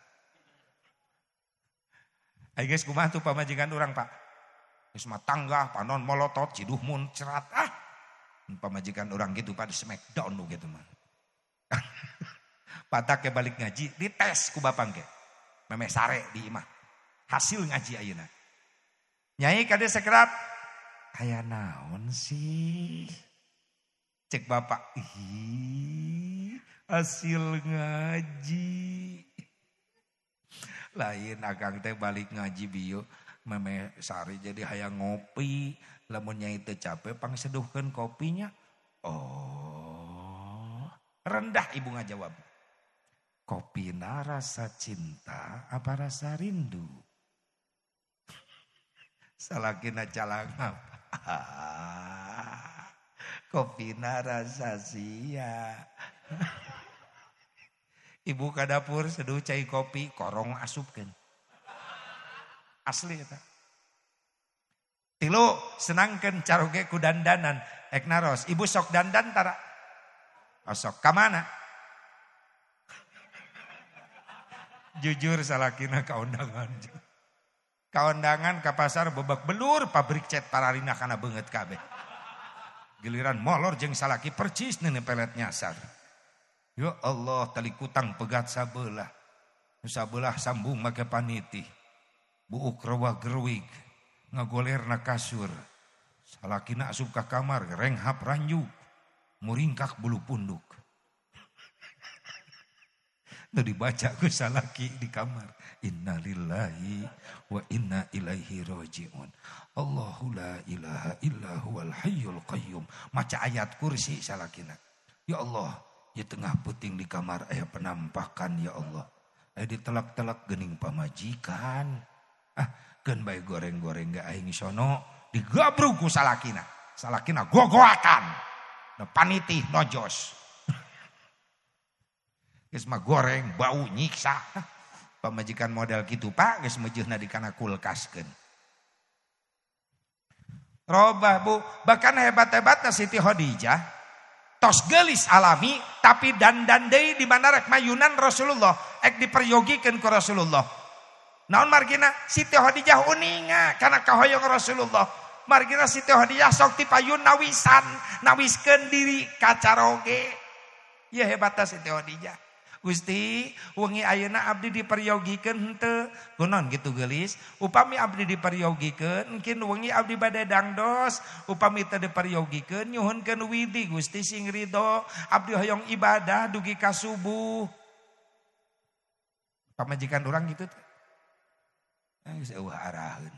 Ai geus kumaha tuh pamajikan urang Pak? Geus mah tanggah, panon molotot, ciduh muncrat. Ah. Pamajikan urang gitu Pak di smackdown nu gitu mah. Patak ke balik ngaji dites ku bapang ke. Memeh sare di imah. Hasil ngaji ayeuna. Nyai kade sekerap aya naon sih? Cek bapak, ih, hasil ngaji. Lain akang teh balik ngaji bieu memeh sare jadi hayang ngopi, lamun nyai teu capek pangseduhkeun kopinya. Oh, rendah ibu ngajawab. Kopina rasa cinta apa rasa rindu? Salakina calangap. Kopina rasa sia. Ibu ka dapur seduh cai kopi, korong asupkeun. Asli eta. 3, senangkeun caroge ku dandanan. Ek naros, ibu sok dandan tara? Oh, sok ka mana? Jujur salakina kaundangan. Kaundangan ka pasar bebak belur pabrik cat pararina kana beungeut kabeh. Giliran molor jeung salaki percis neune pelet nyasar. Ya Allah, tali kutang pegat sabelah. Nu sabelah sambung make paniti. Buuk rawa gerwig, ngagolerna kasur. Salakina asup ka kamar renghap ranjuk, muringkak bulu punduk. Nu dibaca ku salaki di kamar. Innalillahi wa inna ilaihi rajiun. Allahu la ilaha illa huwal hayyul qayyum. Maca ayat kursi salakina. Ya Allah, di tengah puting di kamar aya penampakan ya Allah. Aya ditelak-telak geuning pamajikan. Ah, keun bae goreng-goreng ge aing sono digabrug ku salakina. Salakina gogoatan. Nu panitih nojos. Geus mah goreng bau nyiksa. Pamajikan model kitu Pak geus meujeuhna di kana kulkaskeun. Robah Bu, bahkan hebat-hebatna Siti Khadijah tos geulis alami tapi dandan deui di mana rek mayunan Rasulullah, ek diperyogikeun ku Rasulullah. Naon margina Siti Khadijah uninga kana kahoyong Rasulullah. Margina Siti Khadijah sok ti payun nawisan, nawiskeun diri kacaroge. Ieu hebatna Siti Khadijah. Gusti, wengi ayeuna abdi diperyogikeun henteu. Kunaon kitu geulis? Upami abdi diperyogikeun, engkin wengi abdi bade dangdos. Upami teu diperyogikeun nyuhunkeun widi Gusti sing ridho. Abdi hoyong ibadah dugi ka subuh. Pamajikan urang kitu teh. Geus eueuh araheun.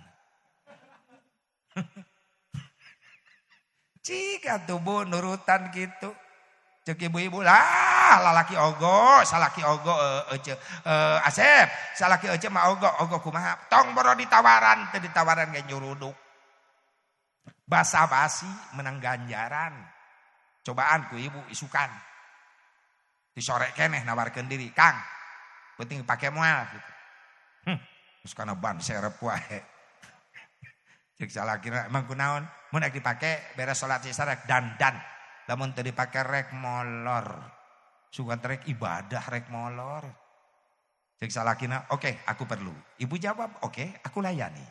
Cik atuh Bu nurutan kitu. Cek ibu-ibu lah lalaki ogo, salaki ogo ece Asep, salaki ece mah ogo, ogo kumaha? Tong boro ditawaran, teu ditawaran ge nyuruduk. Basa-basi menang ganjaran. Cobaan ku ibu isukan. Di sore keneh nawarkeun diri, Kang. Penting pake moal gitu. Terus kana ban serep wae. Cek salakina emang kunaon? Mun ek dipake beres salat isya rek dandan. Lamun teu dipake rek molor. Sugan rek ibadah rek molor. Cek salakina, oke, aku perlu. Ibu jawab, oke, aku layani.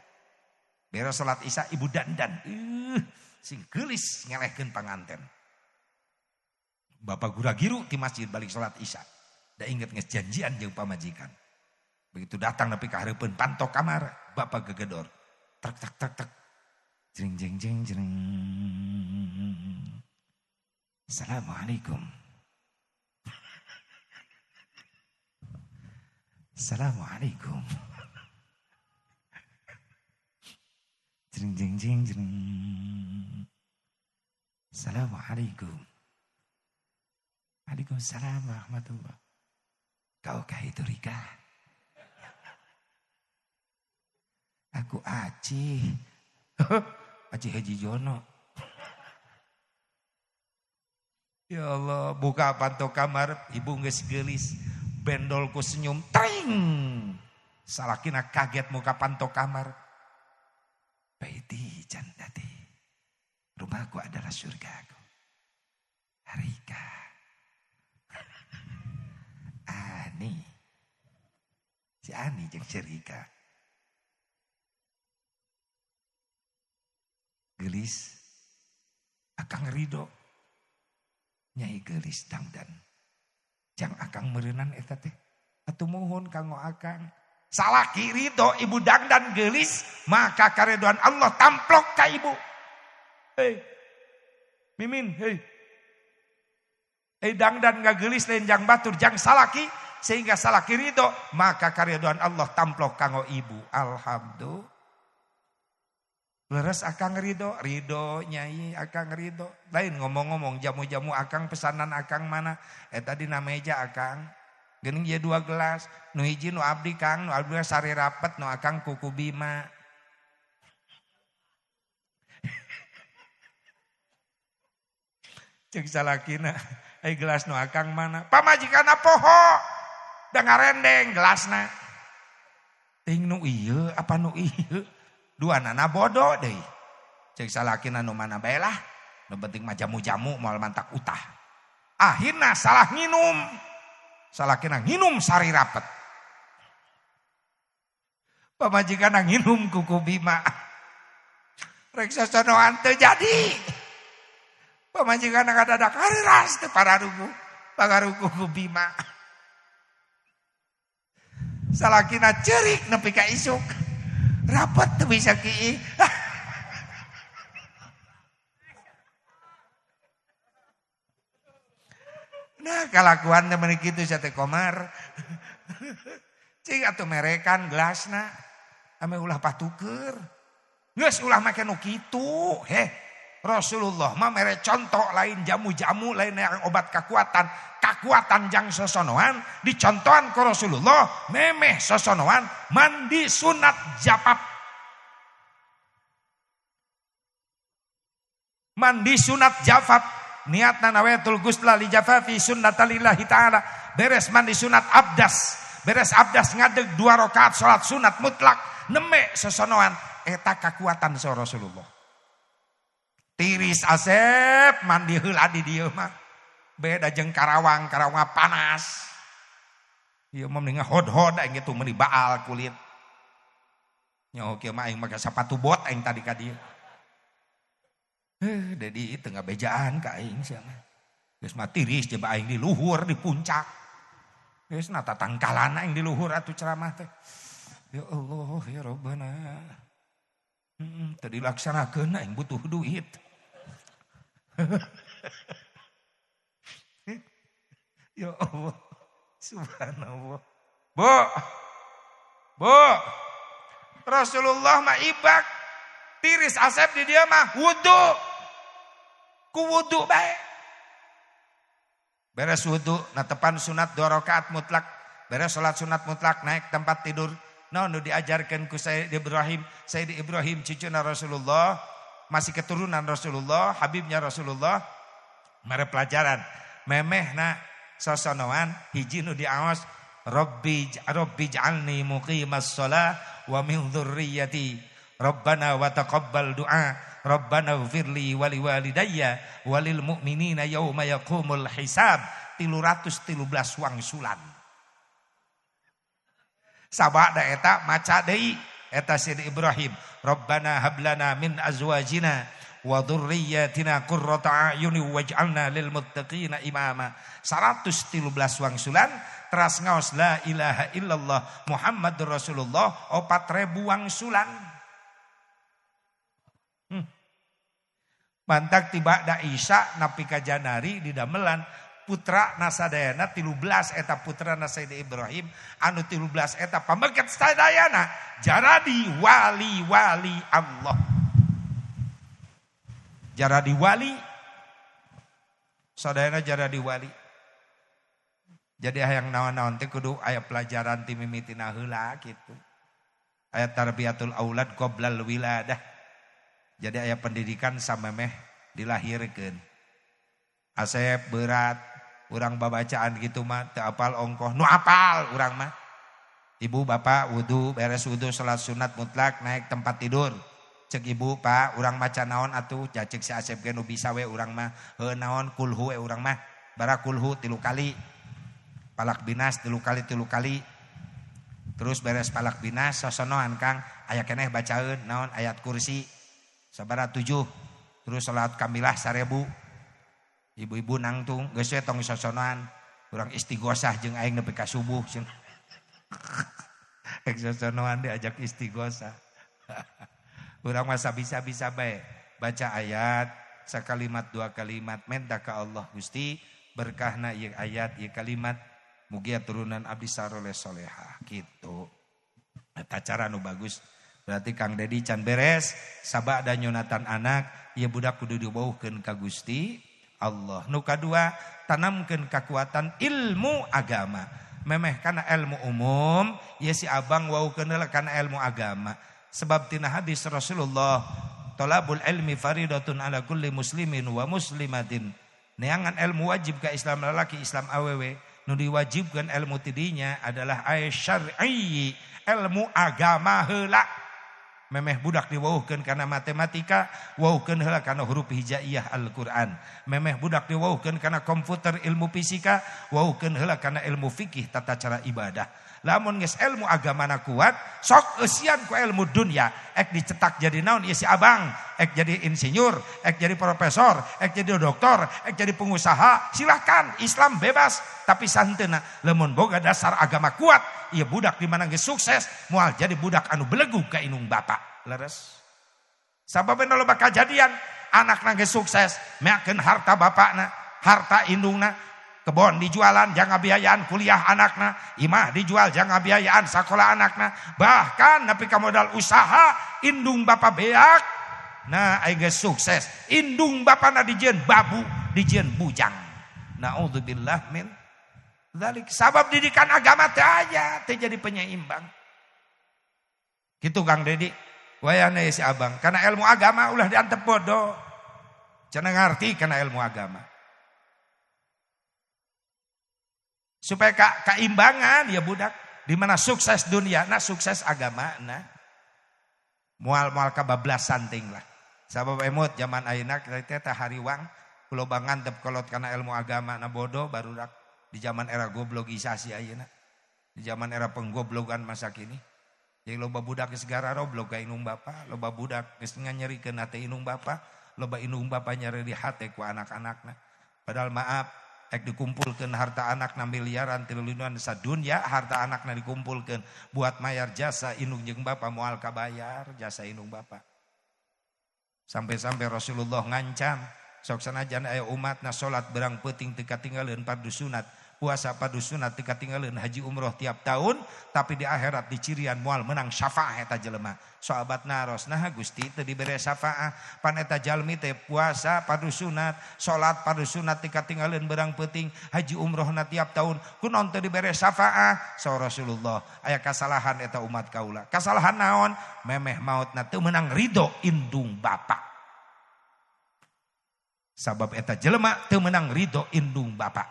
Beres salat isya ibu dandan. Sing geulis ngelehkeun panganten. Bapak gura-giru di masjid balik salat isya. Da inget geus janjian jeung pamajikan. Begitu datang nepi ka hareupeun pantok kamar, bapak gegedor. Trek trek trek trek. Jring jring jring jring. Assalamualaikum. Assalamualaikum. Jring jring jring jring. Assalamualaikum. Waalaikumsalam warahmatullah. Kaukah itu Rika? Aku Acih. Acih Haji Jono. Ya Allah, buka panto kamar, ibu geus geulis, bendolku senyum, tring. Salakina kaget muka panto kamar. Baiti jannati. Rumahku adalah surgaku. Rika. Ani. Si Ani jeung si Rika. Geulis akang ridho. Nyai geulis dangdan. Jang akang meureunan eta teh. Atuh muhun kanggo akang. Salaki ridho ibu dangdan geulis, maka karedoan Allah tamplok ka ibu. Hei. Mimin, hei. Hei dangdan ngageulis lain jang batur jang salaki sehingga salaki ridho, maka karedoan Allah tamplok kanggo ibu. Alhamdulillah. Leres akang ridho, ridho nyai akang ridho. Lain ngomong-ngomong jamu-jamu akang pesanan akang mana? Tadi na meja akang. Geuning ieu 2 gelas, nu hiji nu abdi Kang, nu abdi sari rapet, nu akang kuku bima. Cek salakina, ai gelas nu akang mana? Pamajikanna poho. Da ngarendeng gelasna. Ting nu ieu apa nu ieu? Dua nana bodoh deui. Cek salakina nu mana bae lah. Nu penting mah jamu-jamu moal mantak utah. Akhirna salah nginum. Salakina nginum sari rapet. Pamajikanna nginum kuku bima. Rek sosonoan teu jadi. Pamajikanna kadadak hareras teu pararugu. Pangaruh kuku bima. Salakina ceurik nepi ka isuk. Rapet tuh bisa ki. Nah kalakuan temen kitu sate komar. Cing atuh merekan gelasna. Ame ulah patuker. Geus ulah make nu kitu, heh. Rasulullah mah mere contoh lain jamu-jamu lain yang obat kekuatan. Kekuatan jang sosonoan dicontohan ku Rasulullah memeh sosonoan mandi sunat japap. Mandi sunat jafaf niatna nawaitul ghusla li jafafi sunnatalillahi ta'ala. Beres mandi sunat abdas, beres abdas ngadeg 2 rakaat salat sunat mutlak neme sosonoan eta kekuatan sa Rasulullah. Tiris Asep mandi heula di dieu mah beda jeung Karawang, Karawang panas. Ieu mah mending hod-hod aing kitu meuni baal kulit. Nyaho kieu mah aing make sepatu bot aing tadi ka dieu. Dedi teu ngabejaan ka aing sia mah. Geus mah tiris jeba aing di luhur di puncak. Geus na tatangkalan aing di luhur atuh ceramah teh. Ya Allah ya Rabbana. Teu dilaksanakeun aing butuh duit. Ya Allah, subhanallah. Bu. Bu. Rasulullah mah ibak tiris Asep di dia mah wudu. Ku wudu bae. Beres wudu natepan sunat 2 rakaat mutlak. Beres salat sunat mutlak naik tempat tidur. Nah, nu diajarkan ku Sayyid Ibrahim, Sayyid Ibrahim cucuna Rasulullah, masih keturunan Rasulullah, habibnya Rasulullah, mere pelajaran. Memehna sosonoan hiji nu diaos Rabbi Rabbi ij'alni muqimas shalah wa min dzurriyyati Rabbana wa taqabbal du'a Rabbana ighfirli wa liwalidayya walil mu'minina yauma yaqumul hisab. 313 wangsulan. Sabada eta maca deui eta Sayyid Ibrahim Rabbana hablana min azwajina wa dzurriyyatina qurrata a'yuni waj'alna lil muttaqina imama. 113 wangsulan teras ngaos la ilaha illallah Muhammadur Rasulullah 4000 wangsulan. Mantak tiba da Isya napi ka Janari di damelan putra nasadayana 13 eta putra Sayyid Ibrahim anu 13 eta pameket sadayana jaradi wali-wali Allah. Jaradi wali sadayana jaradi wali. Jadi hayang naon-naon teh kudu aya pelajaran ti mimitina heula kitu. Aya tarbiyatul aulad qoblal wiladah. Jadi aya pendidikan samemeh dilahirkeun. Asep berat urang babacaan gitu mah teu apal ongkoh nu apal urang mah. Ibu bapak wudu beres wudu salat sunat mutlak naik tempat tidur. Cek ibu pak urang maca naon atuh ja cek si Asep ge nu bisa we urang mah heuh naon kulhu we urang mah. Bara kulhu 3 kali. Palak binas 3 kali 3 kali. Terus beres palak binas sosonoan Kang aya keneh bacaeun naon ayat kursi sabaraha 7. Terus salat kamilah 1000. Ibu-ibu nangtung geus we tong sosonoan urang istighosah jeung aing nepi ka subuh cenah. Ek sosonoan diajak istighosah. Urang mah bisa-bisa bae baca ayat sakalimat 2 kalimat minta ka Allah Gusti berkahna ieu ayat ieu kalimat mugia turunan abdi saroleh soleha kitu. Eta cara nu bagus. Berarti Kang Dedi can beres sabada nyunatan anak ieu budak kudu dibauhkeun ka Gusti Allah. Nu kadua tanamkeun kekuatan ilmu agama. Memeh kana ilmu umum ieu si abang waukeun heula kana ilmu agama. Sebab tina hadis Rasulullah talabul ilmi faridatun ala kulli muslimin wa muslimatin. Neangan ilmu wajib ka Islam lalaki Islam awewe. Nu diwajibkan ilmu tidinya adalah ay syar'i, ilmu agama heula. Memeh budak diwauhkeun kana matematika, wauhkeun heula kana huruf hijaiyah Al-Qur'an. Memeh budak diwauhkeun kana komputer ilmu fisika, wauhkeun heula kana ilmu fikih tata cara ibadah. Lamun geus ilmu agamana kuat, sok eusian ku ilmu dunia, ek dicetak jadi naon ieu si abang, ek jadi insinyur, ek jadi profesor, ek jadi doktor, ek jadi pengusaha, silahkan, Islam bebas. Tapi santeuna lamun boga dasar agama kuat, ieu budak di mana geus sukses, moal jadi budak anu belegug ka indung bapak. Leres. Sababna loba kajadian, anakna geus sukses, meakeun harta bapakna, harta indungna, kebon dijualan jangan biayaan kuliah anakna, imah dijual jangan biayaan sekolah anakna, bahkan nepi ka modal usaha indung bapak beak. Nah aing geus sukses. Indung bapana dijieun babu, dijieun bujang. Naudzubillah min dzalik. Sabab didikan agama teh aya teh jadi penyeimbang. Kitu Kang Dedi. Wayahna si abang karena ilmu agama ulah diantep bodoh. Cenah ngarti karena ilmu agama. Supaya keimbangan ya budak, di mana sukses dunia, nah sukses agama, nah moal-moal kabablasan ting lah. Sabab emut zaman ayeuna kita teh hariwang loba ngantep kolot karena ilmu agama na bodoh barudak di zaman era goblogisasi ayeuna. Di zaman era penggoblogan masa kini. Jadi loba budak geus gararoblog ka indung bapa, loba budak geus nganyerikeun hate indung bapa, loba indung bapa nyeri di hate ku anak-anakna. Padahal maaf, ek dikumpulkeun harta anakna miliaran triliunan sadunya harta anakna dikumpulkeun buat mayar jasa indung jeung bapa moal kabayar jasa indung bapa. Sampai-sampai Rasulullah ngancam, sok sanajan aya umatna salat berang peuting teu katinggaleun fardu sunat, puasa fardu sunat teu katinggaleun haji umroh tiap tahun, tapi di akhirat dicirian moal menang syafaah eta jelema. Sahabat naros, nah Gusti teu dibere syafaah, pan eta jalmi teh puasa fardu sunat, salat fardu sunat teu katinggaleun berang peuting, haji umrohna tiap tahun, kunaon teu dibere syafaah? Saur Rasulullah, aya kasalahan eta umat kaula. Kasalahan naon? Memeh mautna teu meunang ridho indung bapa. Sabab eta jelema teu meunang ridho indung bapa.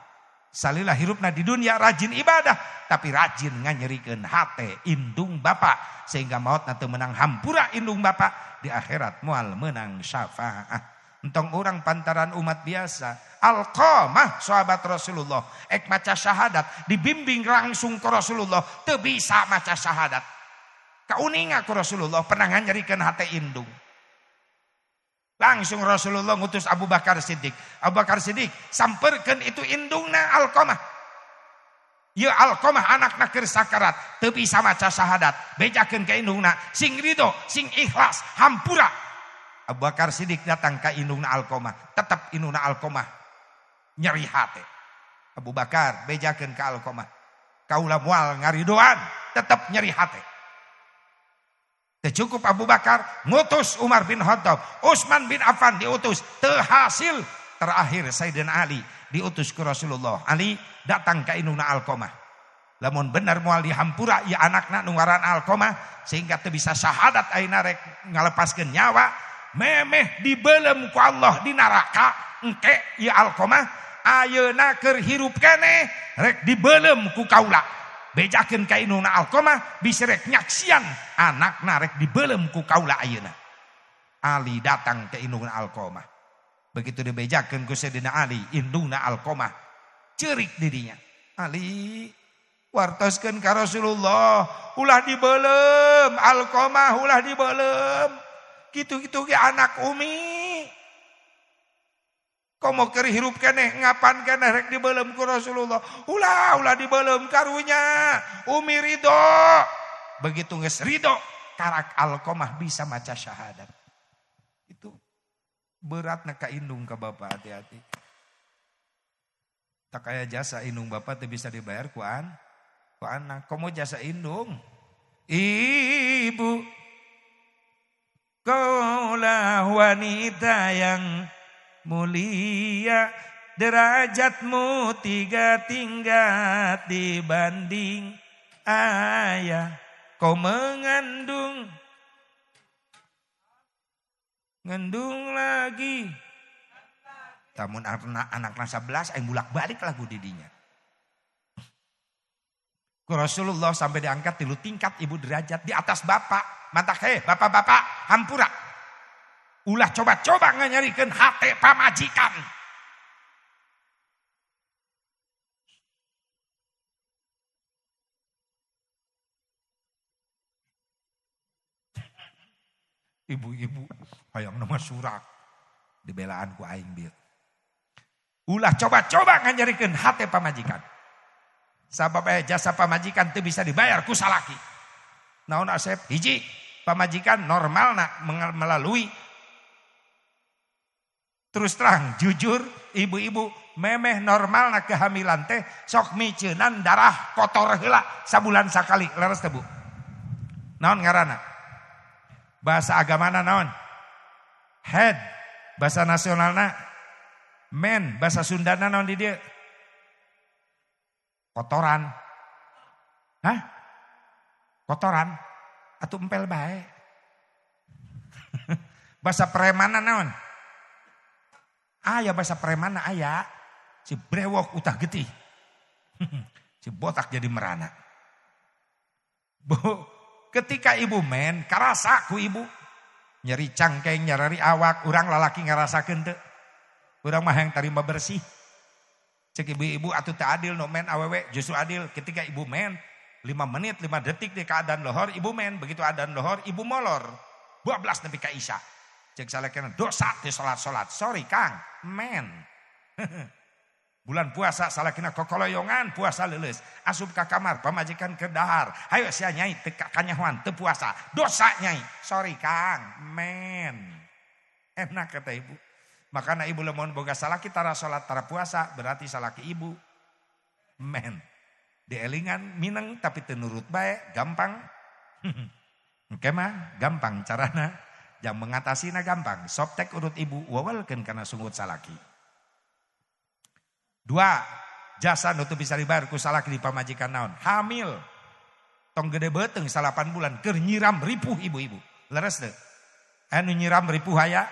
Salilah hirupna di dunia rajin ibadah, tapi rajin nganyerikeun hate indung bapa sehingga mautna teu meunang hampura indung bapa, di akhirat moal meunang syafaah. Entong urang pantaran umat biasa, Alqamah sahabat Rasulullah, ek maca syahadat dibimbing langsung ke Rasulullah, teu bisa maca syahadat. Kauninga ku Rasulullah pernah nganyerikeun hate indung. Langsung Rasulullah ngutus Abu Bakar Siddiq. Abu Bakar Siddiq samperkeun itu indungna Alqamah. Ieu Alqamah anakna keur sakarat, teu bisa maca syahadat, bejakeun ka indungna, sing ridho, sing ikhlas, hampura. Abu Bakar Siddiq datang ka indungna Alqamah, tetep indungna Alqamah nyeri hate. Abu Bakar bejakeun ka Alqamah, kaula moal ngaridoan, tetep nyeri hate. Cukup Abu Bakar ngutus Umar bin Khattab, Utsman bin Affan diutus, terhasil. Terakhir Sayyidina Ali diutus ke Rasulullah. Ali datang ke indungna Alqamah. Lamun bener moal dihampura ieu anakna nu ngaran Alqamah sehingga teu bisa syahadat ayeuna rek ngalepaskeun nyawa, memeh dibelem ku Allah di neraka engke ieu Alqamah ayeuna keur hirup keneh rek dibelem ku kaula. Bejakeun ka indungna Alqamah bisi rek nyaksian anakna rek dibelem ku kaula ayeuna. Ali datang ke indungna Alqamah. Begitu dibejakeun ku Sayyidina Ali, indungna Alqamah ceurik didinya. Ali wartoskeun ka Rasulullah, ulah dibelem Alqamah, ulah dibelem. Kitu-kitu ge anak umi. Komo keur hirup keneh ngapan keneh rek dibelem ku Rasulullah. Ulah ulah dibelem karunya. Umi ridho. Begitu geus ridho, karak Alqamah bisa maca syahadat. Itu beratna ka indung ka bapak, hati-hati. Tak aya jasa indung bapak teu bisa dibayar ku anak. Komo jasa indung. Ibu, kaulah wanita yang mulia, derajatmu 3 tingkat dibanding ayah. Kau mengandung, ngandung lagi. Tamun anak 11 aing bolak-balik lagu didinya. Ku Rasulullah sampai diangkat 3 tingkat ibu derajat di atas bapak. Mantak he bapak-bapak hampura. Ulah coba-coba nganyarikeun hate pamajikan. Ibu-ibu hayang nama surak dibelaan ku aing bieu. Ulah coba-coba nganyarikeun hate pamajikan. Sabab jasa pamajikan teu bisa dibayar ku salaki. Naon asep? Hiji, pamajikan normalna melalui terus terang jujur ibu-ibu memeh normalna kehamilan teh sok miceunan darah kotor heula sabulan sakali, leres teh Bu? Naon ngaranna? Bahasa agamana naon? Head bahasa nasionalna, men bahasa Sundana naon di dieu? Kotoran. Hah? Kotoran atuh empel bae. Bahasa premana naon? Aya bahasa premana aya. Si brewok utah getih. Si botak jadi merana. Bu, ketika ibu men karasa ku ibu nyeri cangkeng, nyeri awak, urang lalaki ngarasakeun teu. Urang mah yang tarima bersih. Cek ibu-ibu atuh teu adil no men awewe, justru adil ketika ibu men 5 menit 5 detik di keadaan lohor ibu men, begitu adaan lohor ibu molor. 12 nepi ka isya. Cek salakina dosa teu salat-salat. Sorry Kang, men. Bulan puasa salakina kokoloyongan puasa leuleus, asup ka kamar pamajikan keur dahar. Hayo sia nyai teu kanyahoan teu puasa, dosa nyai. Sorry Kang, men. Enak kata ibu. Makana ibu lamun boga salaki tara salat tara puasa berarti salaki ibu men. Dielingan mineng tapi teu nurut bae, gampang. Engke mah gampang carana. Yang mengatasina gampang. Soptek urut ibu wawalkeun kana sungut salaki. Dua, jasa nu teu bisa dibayar ku salaki di pamajikan naon? Hamil. Tong gede beuteung 8 bulan keur nyiram ripuh ibu-ibu. Leres teu? Anu nyiram ripuh aya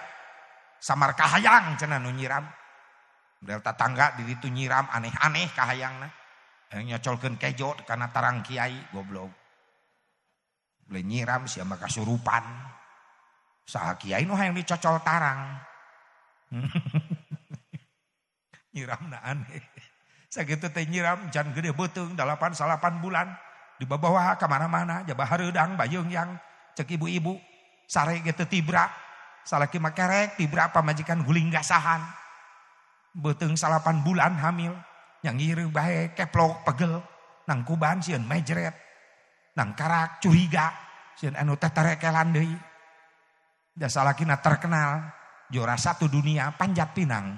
samar kahayang cenah nu nyiram. Model tatangga di ditu nyiram aneh-aneh kahayangna. Hayang nyocolkeun kejo kana tarang kiai goblok. Boleh nyiram sia mah kasurupan. Saha kiai nu hayang dicocol tarang. Nyiramna aneh. Sakitu teh nyiram jan gede beuteung 8 bulan di bawah ka mana-mana jaba hareudang bayeung yang cek ibu-ibu sare ge teu tibra. Salaki mah kerek tibra pamajikan guling gasahan. Beuteung 8 bulan hamil nyangir bae keplok pegel nang kuban sieun mejret nang karak curiga sieun anu teterekelan deui. Da salakina terkenal juara 1 dunia panjat pinang.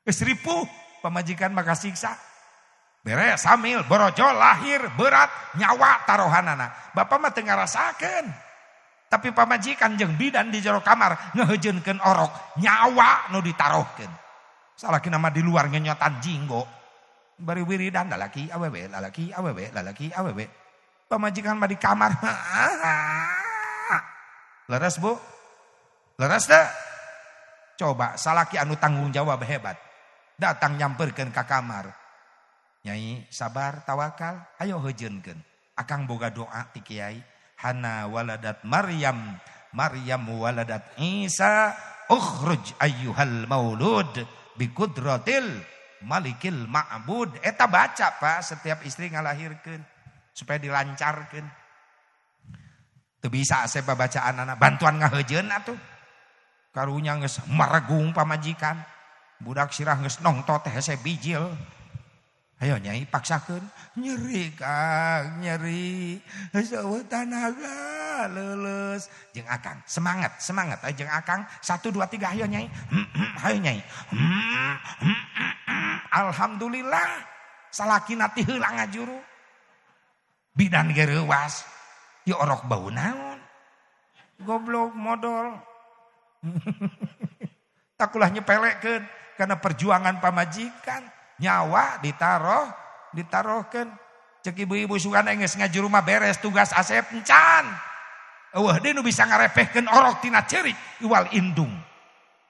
Geus ripuh pamajikan maka siksa. Beres hamil borojol lahir berat nyawa tarohanana. Bapak mah teu ngarasakeun. Tapi pamajikan jeung bidan di jero kamar ngeuheujeunkeun orok nyawa nu ditarohkeun. Salakina mah di luar ngenyotan jinggo. Bari wiridan lalaki awewe lalaki awewe lalaki awewe. Pamajikan mah di kamar. Leres Bu? Leres teu? Coba salaki anu tanggung jawab hebat. Datang nyamperkeun ka kamar. Nyai sabar tawakal, ayo heujeunkeun. Akang boga doa ti kiai. Hana waladat Maryam, Maryam waladat Isa, ukhruj ayyuhal maulud biqudratil malikil ma'bud. Eta baca Pak setiap istri ngalahirkeun supaya dilancarkeun. Teu bisa asep bacaan anak bantuan ngaheujeun atuh. Karunya geus maregung pamajikan. Budak sirah geus nongto teh hese bijil. Ayo nyai paksakeun, nyeri Kang, nyeri. Geus eueuh tanaga leuleus jeung akang. Semangat, semangat ayo jeung akang. 1 2 3 ayo nyai. Ayo nyai. Alhamdulillah salakina ti heula ngajuru. Bidan ge reuwas. Ieu orok bau naon? Goblok modol. Takulah nyepelekeun karena perjuangan pamajikan nyawa ditarohkeun. Cek ibu-ibu sugan geus ngajuru mah beres tugas asep encan. Eueuh deui nu bisa ngarepehkeun orok tina ceurik iwal indung.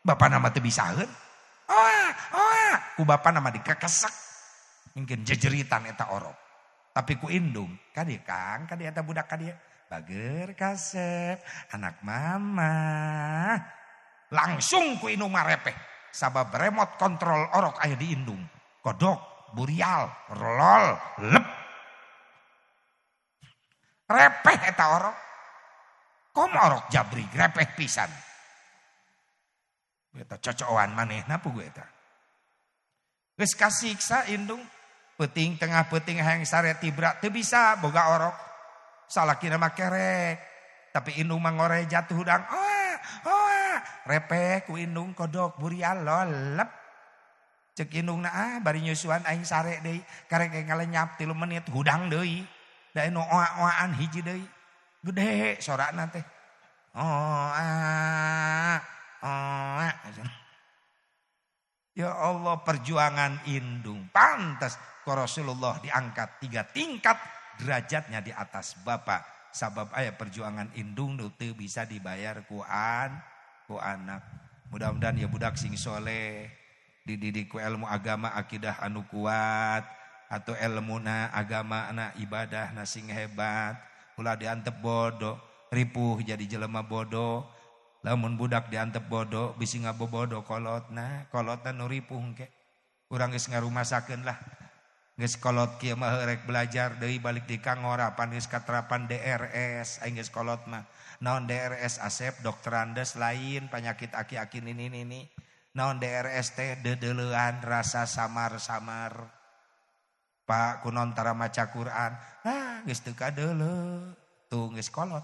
Bapana mah teu bisaeun. Oa, oa, ku bapana mah dikekesek. Mungkin jejeritan eta orok. Tapi ku indung, ka dieu Kang, ka dieu eta budak ka dieu. Bager kasep, anak mama. Langsung ku indung mah repeh. Sabab remote kontrol orok aya di indung. Kodok, burial, rolol, lep. Repeh eta orok. Komo orok jabri, repeh pisan. Eta cocokan manehna pugu eta. Geus kasiksa indung. Peuting tengah peuting hayang sare tibra teu bisa boga orok. Salakina mah kerek. Tapi indung mah ngore jatuh hudang. Oh, oh, repeh ku indung kodok burial lolep. Cek indungna ah bari nyusuan aing sare deui. Karek ngalenyap 3 menit hudang deui. Da anu oa-oaan hiji deui. Gede sorana teh. Oh ah oh ah. Ya Allah, perjuangan indung. Pantas ku Rasulullah diangkat 3 tingkat derajatnya di atas bapak. Sabab aya perjuangan indung nu teu bisa dibayar ku anak. Mudah-mudahan ya budak sing soleh, dididik ku ilmu agama akidah anu kuat, atau ilmuna agama na ibadah na sing hebat. Ulah diantep bodoh, ripuh jadi jelema bodoh. Lamun budak diantep bodoh bisi ngabobodo kolotna, kolotna nu ripuh engke. Urang geus ngarumasakeun lah. Geus kolot kieu mah rek belajar deui balik di kangora pan geus katerapan DRS aing geus kolot mah. Naon DRS Asep dokterandes lain penyakit aki-aki nini nini. Naon DRS teh dedeleuan rasa samar-samar. Pak kunon tara maca Quran. Nah geus teu kadeuleu tuh geus kolot.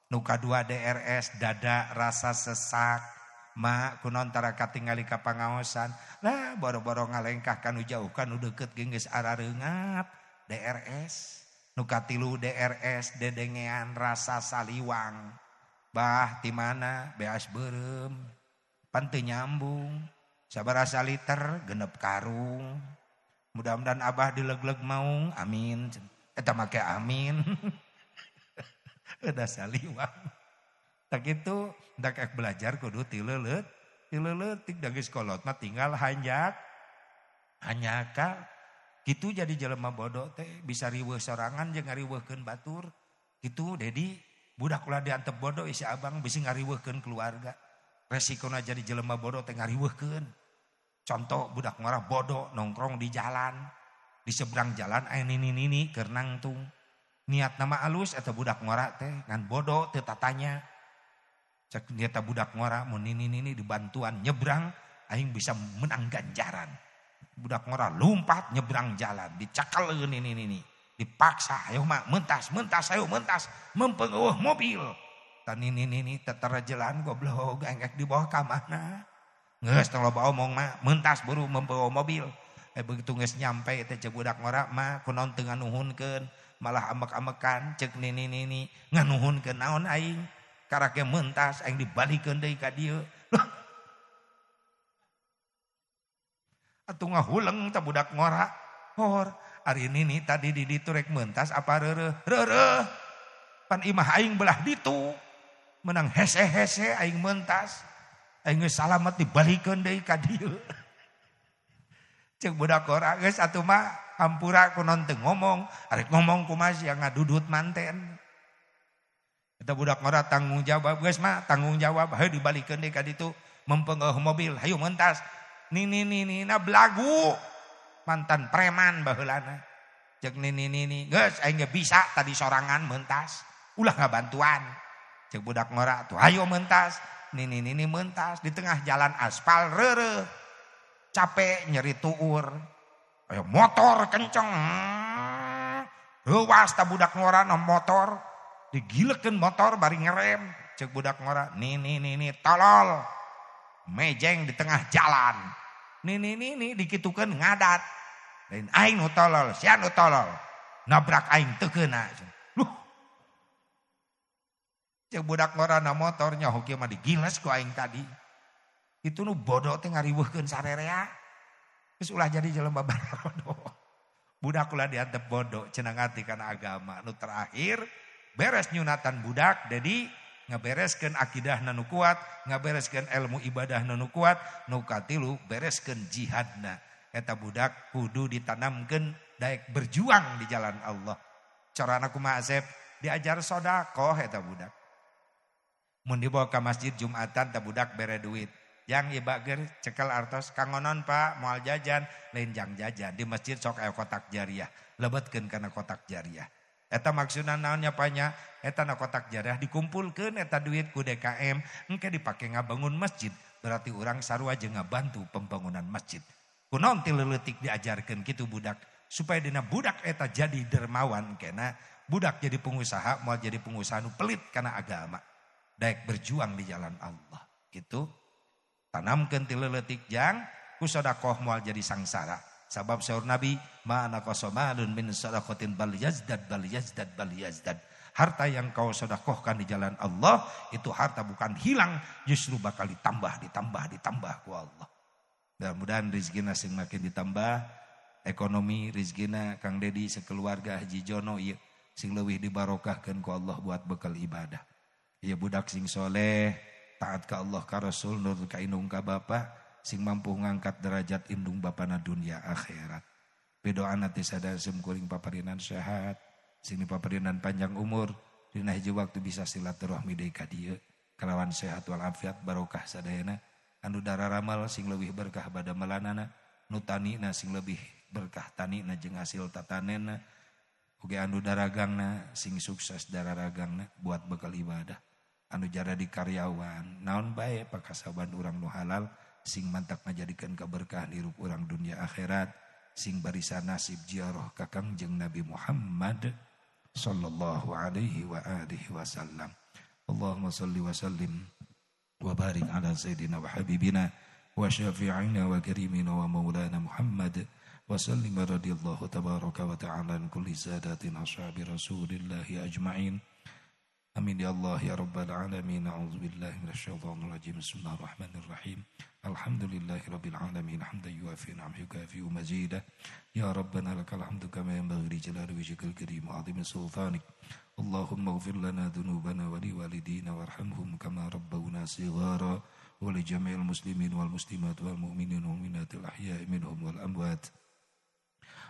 Nu kadua DRS dada rasa sesak. Ma kunon tara katingali ka pangaosan. Lah boro-boro ngalengkah kanu jauh kanu deukeut ge geus arareungap DRS. Nu katilu DRS dedengean rasa saliwang. Bah ti mana beas beureum. Pan teu nyambung. Sabaraha liter genep karung. Mudah-mudahan abah dilegleg maung. Amin. Eta make amin. Udah saliwang. Tak itu ndak belajar kudu tileuleut da geus kolot mah tinggal hanjakal. Kitu jadi jelema bodoh teh bisa riweuh sorangan jeung ngariweuhkeun batur. Kitu Dedi budak ulah diantep bodoh isi abang bisi ngariweuhkeun keluarga. Resikona jadi jelema bodoh teh ngariweuhkeun. Contoh budak ngora bodoh nongkrong di jalan, di seberang jalan aya nini-nini keur nangtung. Niat nama alus atau budak ngora teh ngan bodoh teu tatanya. Cek niat budak ngora mun nini-nini dibantuan nyebrang aing bisa menang ganjaran. Budak ngora lompat nyebrang jalan dicakaleun nini-nini, dipaksa ayo mah mentas ayo mentas mempengaruh mobil. Tan nini-nini tetara jalan goblok aing di bawah ka mana. Geus tong loba omong mah mentas buru mempengaruh mobil. Begitu geus nyampe teh cek budak ngora mah kunaon teu nganuhunkeun. Malah amek-amekan cek nini-nini nganuhunkeun naon aing karake mentas aing dibalikeun deui ka dieu. Atuh ngahuleng teh budak ngora. Hor, ari nini tadi di ditu rek mentas apa reureuh? Reureuh. Pan imah aing belah ditu. Menang hese-hese aing mentas. Aing geus salamet dibalikeun deui ka dieu. Cek budak ngora geus atuh mah hampura kunaon teu ngomong, arek ngomong kumaha sia ngadudut manten. Eta budak ngora tanggung jawab geus mah, tanggung jawab hayu dibalikeun deui ka ditu, mempengaruh mobil, hayu mentas. Nini nini na belagu mantan preman baheulana. Cek nini nini geus aing ge bisa tadi sorangan mentas, ulah ngabantuan. Cek budak ngora tuh hayu mentas. Nini nini mentas di tengah jalan aspal reureuh. Capek nyeri tuur. Ayo motor kenceng. Reuwas ta budak ngora na motor, digilekeun motor bari ngerem. Cek budak ngora, nini nini tolol. Mejeng di tengah jalan. Nini nini dikitukeun ngadat. Lain aing nu tolol, sia nu tolol. Nabrak aing teu keuna. Luh. Cek budak ngora na motor nyaho kieu mah digiles ku aing tadi. Itu nu bodoh teh ngariweuhkeun sarerea. Geus ulah jadi jelema bodoh. Budak ulah diantep bodoh cenah ngarti kana agama. Nu terakhir beres nyunatan budak jadi ngabereskeun akidahna nu kuat, ngabereskeun ilmu ibadahna nu kuat, nu katilu bereskeun jihadna. Eta budak kudu ditanamkeun daek berjuang di jalan Allah. Carana kumaha Asep? Diajar sedekah eta budak. Mun dibawa ka masjid Jumatan ta budak bere duit. Yang ibager cekel artos kangonon Pak moal jajan lain jang jajan di masjid sok aya kotak jariah lebetkeun kana kotak jariah. Eta maksudna naon nya panya eta na kotak jariah dikumpulkeun eta duit ku DKM engke dipake ngabangun masjid berarti urang sarua jeung ngabantu pembangunan masjid. Kunaon ti leuletik diajarkeun kitu budak supaya dina budak eta jadi dermawan kena budak jadi pengusaha moal jadi pengusaha nu pelit kana agama daek berjuang di jalan Allah gitu. Tanamkeun ti leuletik jang ku sedekah moal jadi sangsara. Sabab saur Nabi ma naqasa malun min sadaqatin bal yazdad bal yazdad bal yazdad. Harta yang kau sedekahkan di jalan Allah itu harta bukan hilang, justru bakal ditambah, ditambah, ditambah ku Allah. Mudah-mudahan rezekina sing makin ditambah, ekonomi rezekina Kang Dedi sekeluarga Haji Jono ieu sing leuwih dibarokahkeun ku Allah buat bekal ibadah. Ieu budak sing soleh, taat ka Allah ka Rasul, nurut ka indung ka bapa, sing mampu ngangkat derajat indung bapana dunia akhirat. Pidoana ti sadaya simkuring paparinan sehat, sing dipaparinan panjang umur, dina hiji waktu bisa silaturahmi deui ka dieu, kalawan sehat walafiat barokah sadayana, anu dararamal sing leuwih berkah badamelanana, nu tanina sing leuwih berkah tanina jeung hasil tatanena, oge anu daragangna sing sukses dararagangna buat bekal ibadah, anu jadi karyawan naon bae pakasaban urang nu halal sing mantak ngajadikeun kaberkahan hirup urang dunia akhirat, sing barisan nasib ziarah ka Kangjeng Nabi Muhammad sallallahu alaihi wa alihi wasallam. Allahumma salli wa sallim wa barik ala sayyidina wa habibina wa syafi'ina wa karimina wa maulana Muhammad wa sallim radhiyallahu tabaraka wa ta'ala an kulli sadatin ashabi rasulillahi ajma'in. Amin ya Allah ya rabbal alamin. A'udzubillahi minasyaitonir rajim. Bismillahirrahmanirrahim. Alhamdulillahi rabbil alamin hamdan yuafi ni'amahu yukafi mazidah. Ya Rabbana lakal hamdu kama yanbaghi li jalali wajhikal karim wa 'azimi sultanik. Allahumma ighfir lana dhunubana wa liwalidina warhamhum kama rabbawna shighara wa li jami'il muslimin wal muslimat wal mu'minin wal mu'minatil ahya'i minhum wal amwat.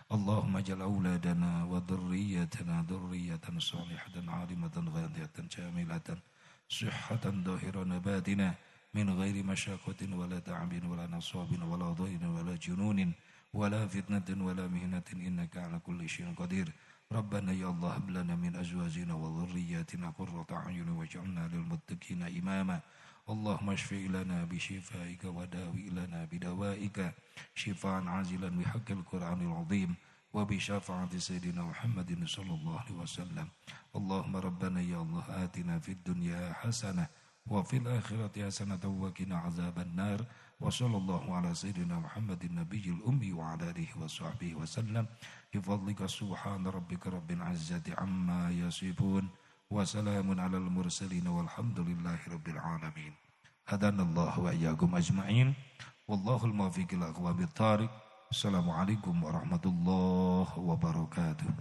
Allahumma ij'al auladana wa dhurriyyatana dhurriyyatan salihatan 'alimatan ghadiyatan jamilatan sihhatan dhahiratan batinah min ghairi masyaqqatin wala ta'abin wala nasabin wala dhairin wala jununin wala fitnatin wala mihnatin innaka ala kulli syai'in qadir. Rabbana ya Allah hab lana min azwajina wa dhurriyyatina qurrata a'yun waj'alna lil muttaqina imama. Allahumma shfi lana bi shifaika wa dawi lana bi dawaika shifaan azilan bi haqqil Qur'anil azim wa bi syafaati sayyidina Muhammadin sallallahu alaihi wasallam. Allahumma rabbana ya Allah atina fid dunya hasanah wa fil akhirati hasanah wa qina azaban nar. Wa sallallahu ala sayyidina Muhammadin nabiyil ummi wa ala alihi wa sahbihi wasallam. Bi fadlika subhana rabbika rabbil izzati amma yasifun wa salamun alal mursalin walhamdulillahi rabbil alamin. Hadanallahu wa iyyakum ajma'in. Wallahul muwaffiq ila aqwamit thariq. Assalamualaikum warahmatullahi wabarakatuh.